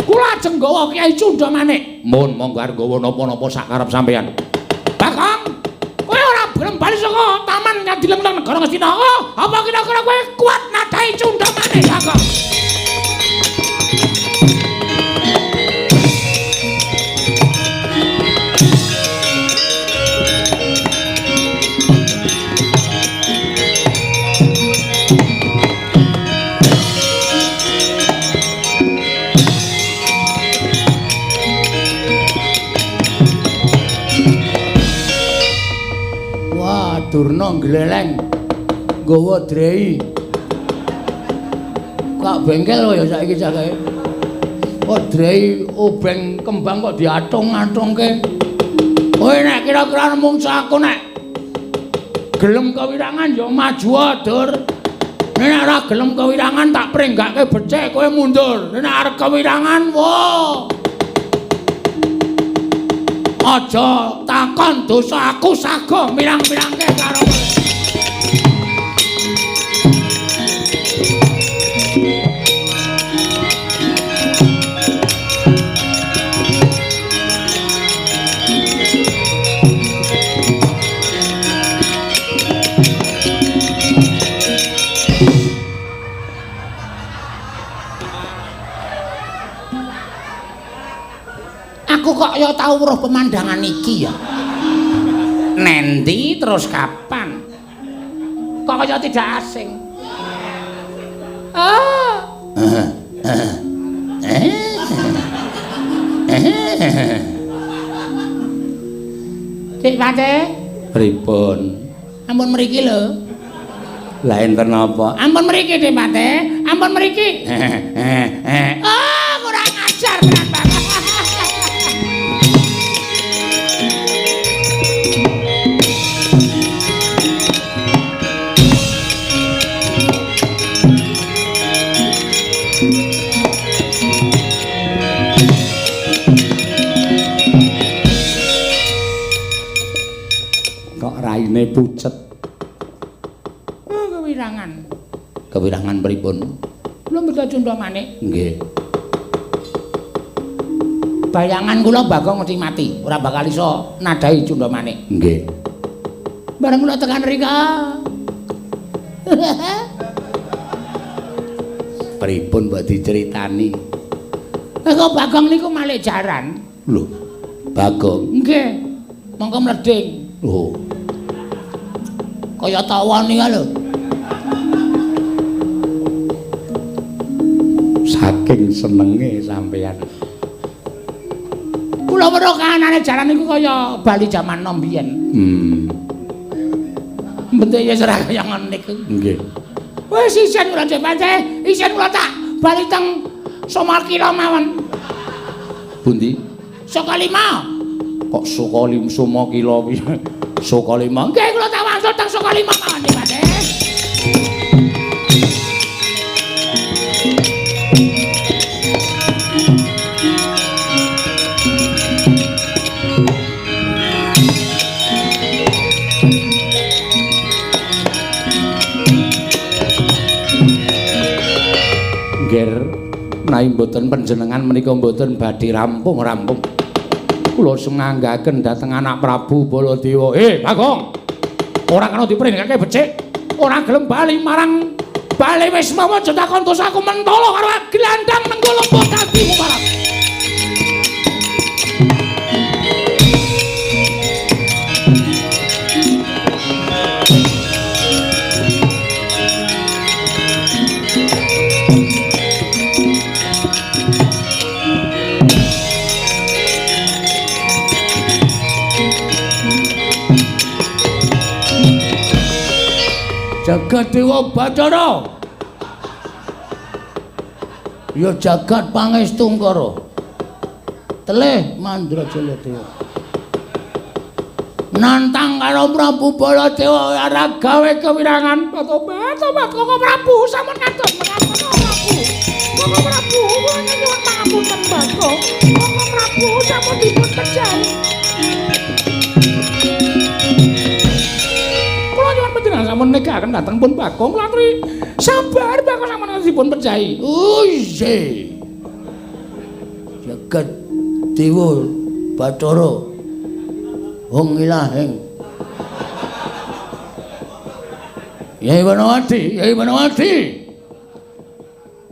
Kula ajeng nggawa Kyai Cundha Manik. Mun monggo arep nggawa napa-napa sak karep sampeyan. Bagong, kowe ora gelem bali saka taman Kadileng nang negara Ngastina. Apa kira-kira kowe kuat nadhahi Cundha Manik, Bagong? Durna gleleng nggawa drei. Kak bengkel ya saiki cakae. Kok drei obeng kembang kok diatung-atungke. Kowe nek kira-kira mungsa aku nek gelem kewirangan ya maju Dur. Nek ora gelem kewirangan tak prenggake becik kowe mundur. Nek arep kewirangan wo. Aja takon dosa aku sago mirang-mirangke karo kowe. Aku kok ya tau weruh pemandangan iki ya. Nendi terus kapan? Kok kaya tidak asing. Ah. Dik Pate, pripun? Ampun mriki lho. Lah enten napa? Ampun mriki Dik Pate, ampun mriki. Ah, kurang ajar tenan banget. Kok raine pucet. Oh, kewirangan. Kewirangan pripun? Kula mboten Cundha Manik. Nggih. Bayangan kula Bagong mesti mati, ora bakal iso nadhahi Cundha Manik. Nggih. Bareng kula tekan rika. Pripun mbok diceritani? Kok Bagong niku malik jaran. Lho, Bagong? Nggih. Mongko mleding. Oh. Kaya tawon iki lho. Saking senenge sampeyan. Kula weruh kahanane jaran niku kaya bali jaman nom biyen. Bentuke ya ora kaya ngono niku. Nggih. Wis isen kula pancen, isen kula tak bali teng Somakila mawon. Pundi? Sukalima. Kok Sukalima Somakila piye? Sukalima. Nggih kula tak wangsul teng Sukalima mawon niki, Pak. Nggih, menawi mboten panjenengan menika mboten badhe rampung-rampung. Kula sumanggaken dhateng anak Prabu Baladewa. Bagong. Ora kena dipringgake becik. Ora gelem bali marang bali wis mawa aja takon dosaku mentolo karo glandang nenggala dadi mubarab. Jagat Dewa Bathara. Ya jagat pangestungkara. Teleh Mandrajaya Dewa. Nantang karo Prabu Baladewa ora gawe kewirangan. Tobat, tobat Koko Prabu sampun kados menapa Prabu. Koko Prabu kula nyuwun pangapunten Bagong. Koko Prabu sampun dipun pejahi. Kula nyuwun panjenengan sampun negaken dhateng pun Bagong kula aturi sabar Bagong sampun dipun pejahi. Oh iya. Jagat Dewa Bathara Hong ilahing. Yai Banawati, Yai Banawati.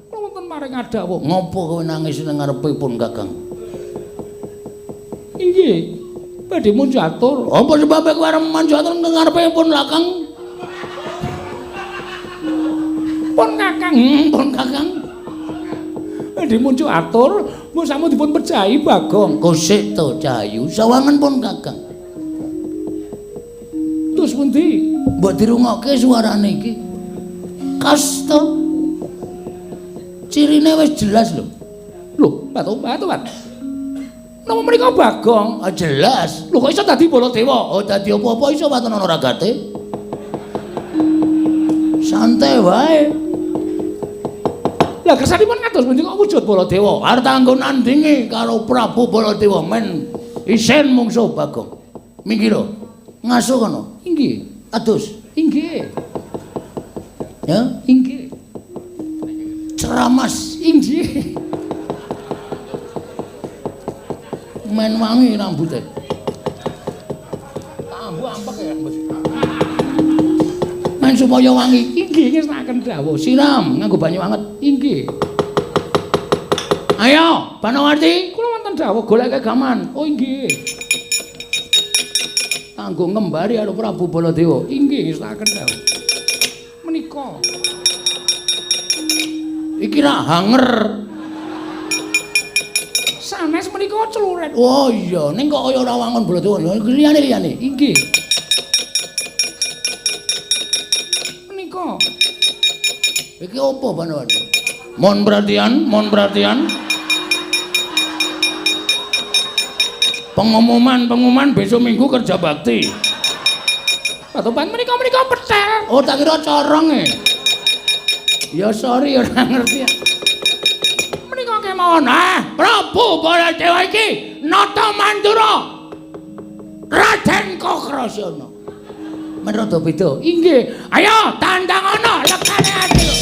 Kula wonten maring adawuh. Ngopo kowe nangis nang ngarepipun Kakang? Inggih. Badhe munjatur. Apa sebabe kowe arep manjatur nang ngarepipun Kakang? Pun Kakang, pun Kakang. Badhe munjatur, mung sampun dipun pejahi Bagong. Kosik to Cahayu, sawangen pun Kakang. Terus pundi? Mbok dirungokke suarane iki. Kas to. Cirine wis jelas lho. Lho, Batu-batu. Napa menika Bagong? Ah jelas. Lho kok iso dadi Baladewa? Oh dadi apa-apa iso waton ana ragate. Santai wae. Lah kersanipun kados pundi kok wujud Baladewa? Arep tanggo nandingi karo Prabu Baladewa men isin mungsuh Bagong. Minggir lho. Ngaso kono. Inggih. Adus. Inggih. Ya, inggih. Ceramas. Inggih. Men wangi rambute. Tambu ampek ya, Bos. Men supaya wangi. Inggih ngestokaken dawuh. Siram nganggo banyu anget. Inggih. Ayo, Banawati, kula wonten dawuh goleke gaman. Oh inggih. Kanggo ngembari karo Prabu Baladewa. Inggih ngestokaken dawuh. Menika iki ra hanger. Sanes menika celurit. Oh iya, ning kok kaya ora wangun Baladewa. Ya liyane-liyane. Inggih. Menika iki apa Banawati? Mohon perhatian, mohon perhatian. Pengumuman-pengumuman besok minggu kerja bakti. Patoban menika menika petel. Oh tak kira corong e. Ya sorry ora ngerti. Menika kemawon. Ah, Prabu Baladewa iki nata Mandura. Raden Kokrasana. Men rada beda. Inggih. Ayo tandang ana lekane ati lho.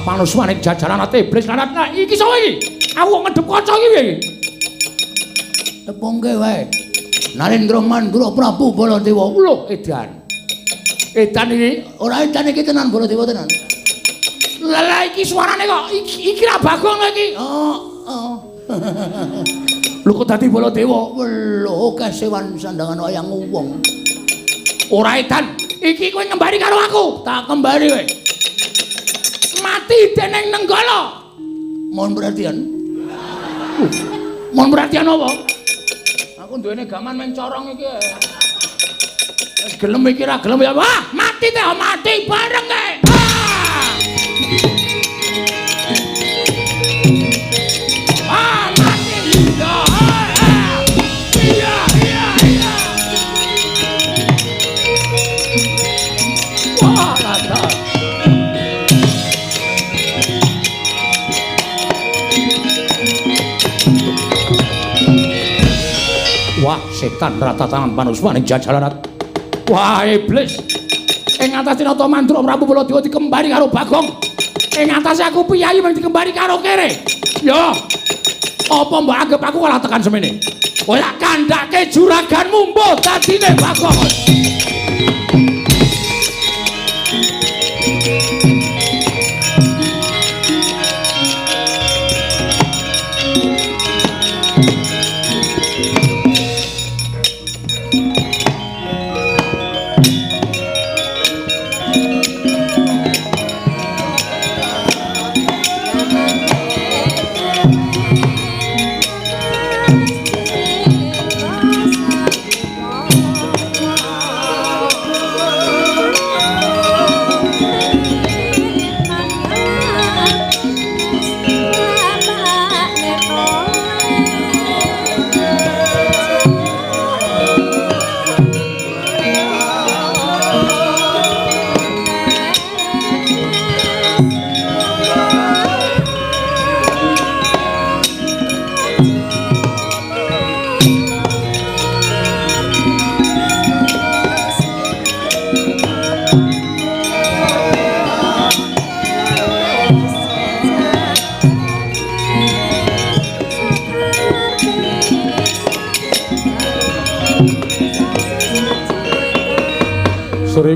Panuswaning jajaran ate iblis lanat. Nah, iki sapa iki? Aku kok ngedep kaca iki piye iki? Tepungke wae. Narendra Mandura Prabu Baladewa. Lho, edan. Edan iki ora edan iki tenan Baladewa tenan. Lah iki suarane kok iki ra Bagong lho iki. Oh, oh. Lho kok dadi Baladewa? Lho, kesewan sandangan wayang wong. Ora edan. Iki kowe ngembari karo aku. Tak kembari kowe. Mati dening Nenggala. Mohon perhatian. Mohon perhatian apa? Aku duwene gaman men corong iki. Wis gelem iki ra gelem ya. Wah, mati teh mati bareng kae. Ah, mati. Iya, iya, iya. Wah, rada. Wah, setan rata tangan panuswaning jajaran. Wah, iblis. Ing atase Nata Mandura Prabu Baladewa dikembari karo Bagong. Ing atase aku piyayi mung dikembari karo kere. Ya. Apa mbok anggap aku kalah tekan semene? Kowe tak kandhake juraganmu mbuh dadine Bagong.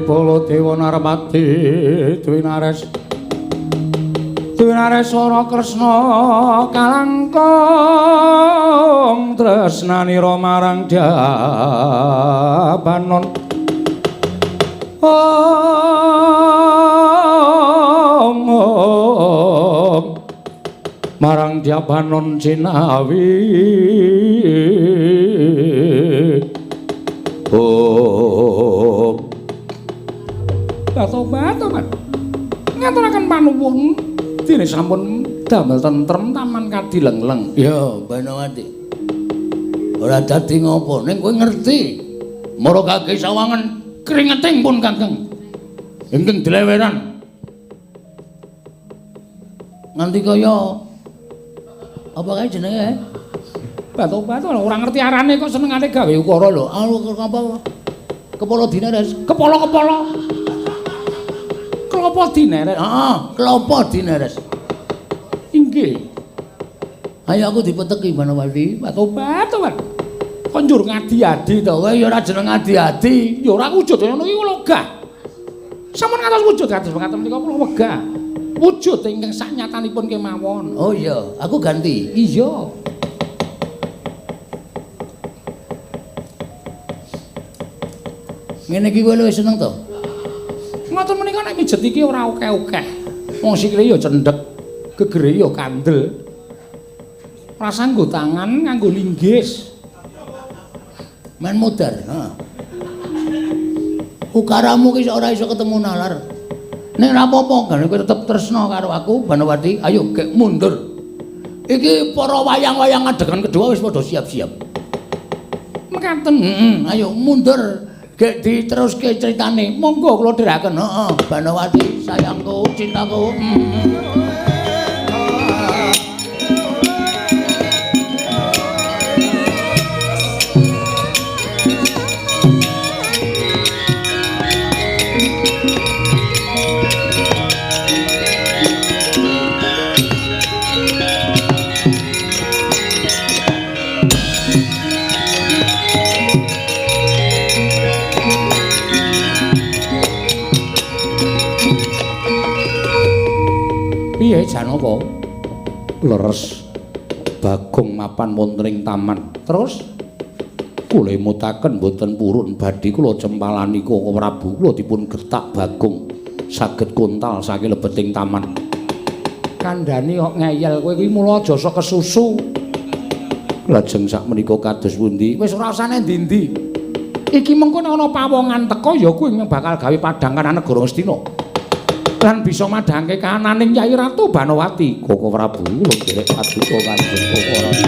Baladewa Narmadi Dwinares Dwinareswara Kresna kalangkung tresnanira marang Dabanon. Om om marang Dabanon jinawi. Om Batobat ngaturaken panuwun dene sampun damel tentrem taman kadilengleng. Ya, Banawati. Ora dadi ngopo, ning kowe ngerti. Mara kaki sawangan kringeting pun Kakang. Ingkang dileweran. Nganti kaya apa kae jenenge? Batobat ora ngerti arane kok senengane gawe ukara lho. Anu apa? Kepala dineres, kepala-kepala. Klopo dineres. Heeh, klopo dineres. Inggih. Ayo aku dipeteki Banawati. Batobat. Kok njur ngadi-adi to? Kowe ya ora jeneng adi-adi, ya ora wujud ngono iki kula wegah. Sampun ngantos wujud kados mekaten menika kula wegah. Wujud ingkang saknyatanipun kemawon. Oh iya, aku ganti. Iya. Ngene iki kowe luwih seneng to? Ngoten menika nek mijet iki ora akeh-akeh. Wong sikile ya cendhek, gegere ya kandel. Ora nganggo tangan, nganggo linggis. Men modar, heeh. Ukaramu ki ora iso ketemu nalar. Ning ora apa-apa, gane kowe tetep tresna karo aku, Banawati. Ayo gek mundur. Iki para wayang-wayang adegan kedua wis padha siap-siap. Mekaten, heeh, ayo mundur. Gek diteruske critane. Monggo kula dherekaken. Heeh, Banawati, sayangku, cintaku. Piye Janaka? Leres Bagong mapan wonten ing taman. Terus kula emutaken mboten purun badhe kula cempalani Koko Prabu kula dipun gertak Bagong saged kontal saking lebeting taman. Kandhane kok ngeyel kowe kuwi mula aja sok kesusu. Lajeng sakmenika kados pundi? Wis ora usah endi-endi. Iki mengko nek ana pawongan teka ya kuwi bakal gawe padhang kanan negara Ngastina. Lan bisa madhangke kananing Kyai Ratu Banowati. Koko Prabu kula nderek paduka Kanjeng Koko Ratu.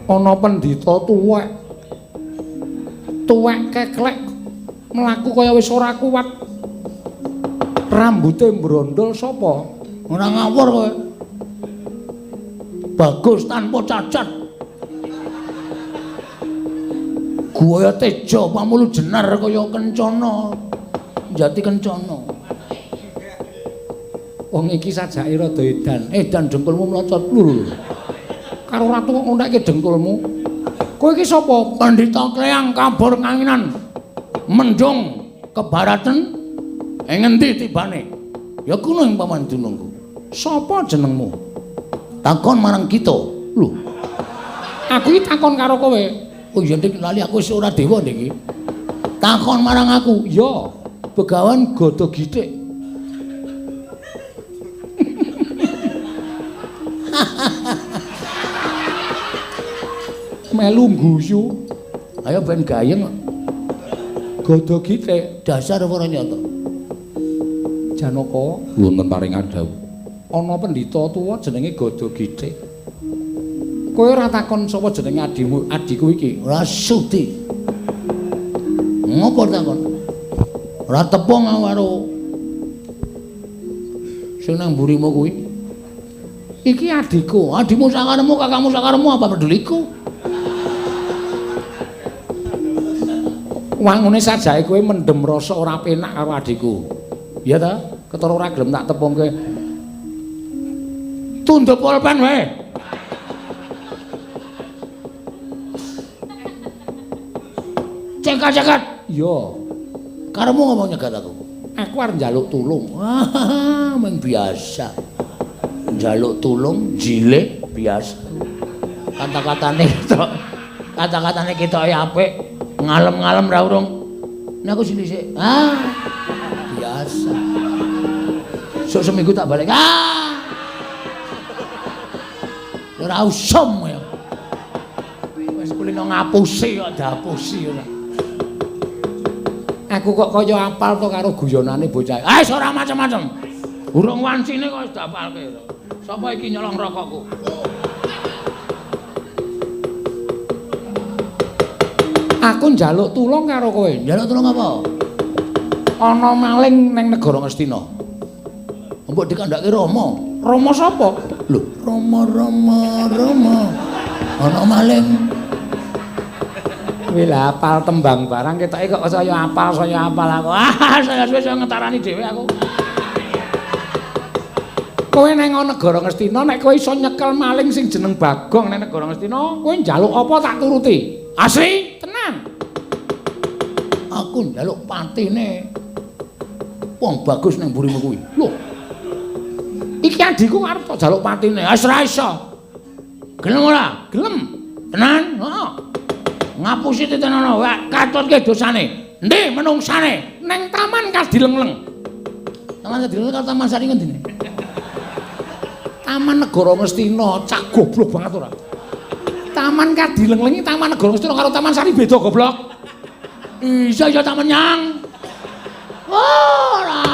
Ana pendhita tuwek. Tuwek keklek mlaku kaya wis ora kuat. Rambute mbrondol sapa? Ora ngawur kowe. Bagus tanpa cacat. Guaya teja pamulu jenar kaya kencana. Jati kencana. Wong iki sajake rada edan. Edan dengkulmu mlocot lho. Karo ratu kok ngontekke dengkulmu. Kowe iki sapa? Pandhita Kleyang kabur kanginan. Mendung kebaratan ing ngendi tibane? Ya kuno ing paman dunungku. Sapa jenengmu? Takon marang kita. Lho. Aku iki takon karo kowe. Oh iya dik lali aku wis ora dewa niki. Takon marang aku. Ya, Begawan Gada Githik. Melu guyu. Ayo ben gayeng. Gada Githik dasar ora nyata. Janaka wonten paring adhawuh. Ana pendhita tuwa jenenge Gada Githik. Kowe ora takon sapa jenenge adhimu, adhiku iki? Ora sudi. Ngopo takon? Ora tepung aku karo sing nang mburimu kuwi. Iki adikku, adikmu sakaremu, kakakmu sakaremu apa peduliku? Wangune sajake kowe mendem rasa ora penak karo adikku. Iya ta? Ketara ora gelem tak tepungke. Tunduk pulpen wae. Cekat-cekat. Iya. Karemu ngomong nyegat aku. Aku arep njaluk tulung. Wah, meng biasa. Njaluk tulung jile biasa. Kata-katane ketok. Kata-katane ketoke apik, ngalem-ngalem ra urung. Nek aku sini sik. Ah. Biasa. Sok seminggu tak balik. Ah. Ora usum ya. Wis kulino ngapusi kok diapusi ora. Aku kok kaya apal to karo guyonane bocah. Ah wis ora macem-macem. Urung wancine kok wis diapalke. Sapa iki nyolong rokokku? Aku njaluk tulung karo kowe. Njaluk tulung apa? Ana maling ning negara Ngastina. Mbok dikandhake Rama. Rama sapa? Lho, Rama Rama Rama. Ana maling. Kuwi lha apal tembang barang ketoke kok saya apal aku. Ah, saya suwe saya ngetarani dhewe aku. Kowe nang negara Ngastina nek kowe iso nyekel maling sing jeneng Bagong nang negara Ngastina, kowe njaluk apa tak turuti. Asli? Tenan. Aku njaluk patine wong bagus nang mburimu kuwi. Lho. Iki adikku arep tok jaluk patine. Wis ora iso. Gelem ora? Gelem. Tenan? Heeh. Ngapusi titenono, katutke dosane. Endi menungsane? Neng Taman Kadilengleng. Taman Kadilengleng karo Taman Sari ngendi? Taman Negara Ngastina, cak goblok banget ora. Taman Kadilengleng iki Taman Negara Ngastina karo Taman Sari beda goblok. Iso iso tak menyang. Ora.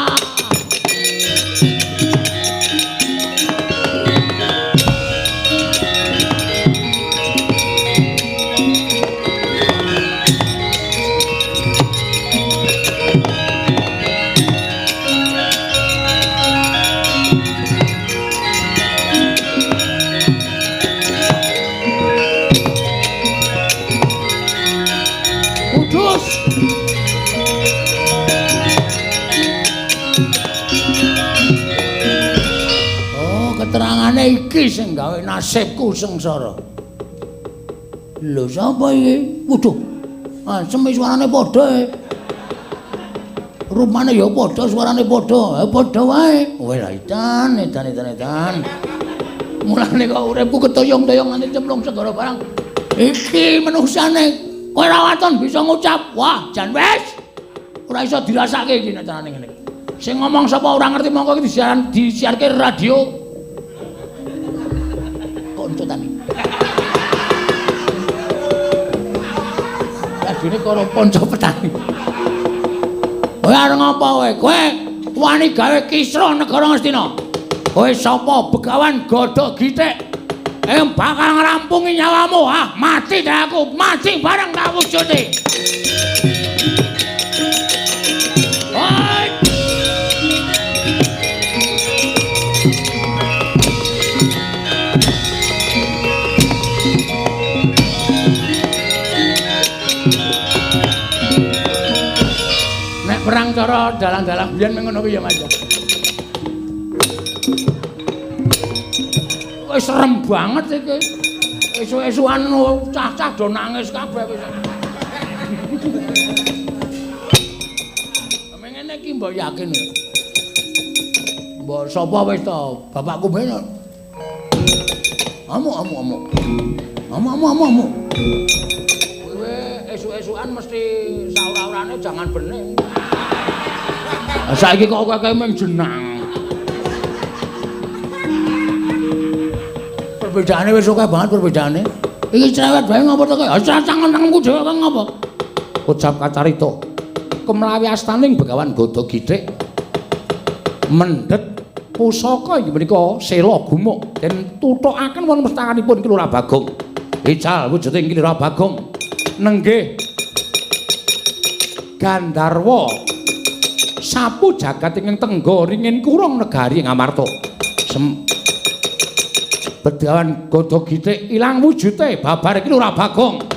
Keterangane iki sing gawe nasibku sengsara. Lho sapa iki? Waduh. Asem suarane padha e. Rupane ya padha, suarane padha. Padha wae. Kowe lah edan, edan, edan, edan. Mulane kok uripku ketoyong-toyong nganti cemplung segara barang. Iki menungsane. Kowe ora waton bisa ngucap. Wah, jan wis. Ora iso dirasake iki nek carane ngene. Sing ngomong sapa ora ngerti mongko iki disiarke radio. Tani. Radione karo ponco petani. Kowe arep ngapa kowe? Kowe wani gawe kisruh negara Ngastina. Kowe sapa Begawan Godhog Githik? Bakal ngrampungi nyawamu. Ah, mati dah aku, mati bareng tak wujudi. Oi! Perang cara dalang-dalang biyen ngono kuwi ya Mas. Wis serem banget iki. Esuk-esukan cah-cah do nangis kabeh wis. Ngene iki mbok yakin. Mbok sapa wis to? Bapakku ben. Amuk amuk amuk. Amuk amuk amuk amuk. Kowe esuk-esukan mesti saura-urane jangan bening. Saiki kok akeh mung jenang. Perbedaane wis akeh banget perbedaane. Iki cerewet bae ngopo to kowe? Ah tangan-tanganku dhewe kok ngopo? Ucap kacarita. Kemlawi astaning Begawan Godhog Githik mendhet pusaka inggih menika sela gumuk den tuthukaken wonten pestakanipun Ki Lurah Bagong. Ical wujuding Ki Lurah Bagong nenggih Gandharwa sapu jagat ingkang tengga ringin kurung negari Ngamarta. Bedawan Gada Gitik ilang wujute babar iki Lurah Bagong.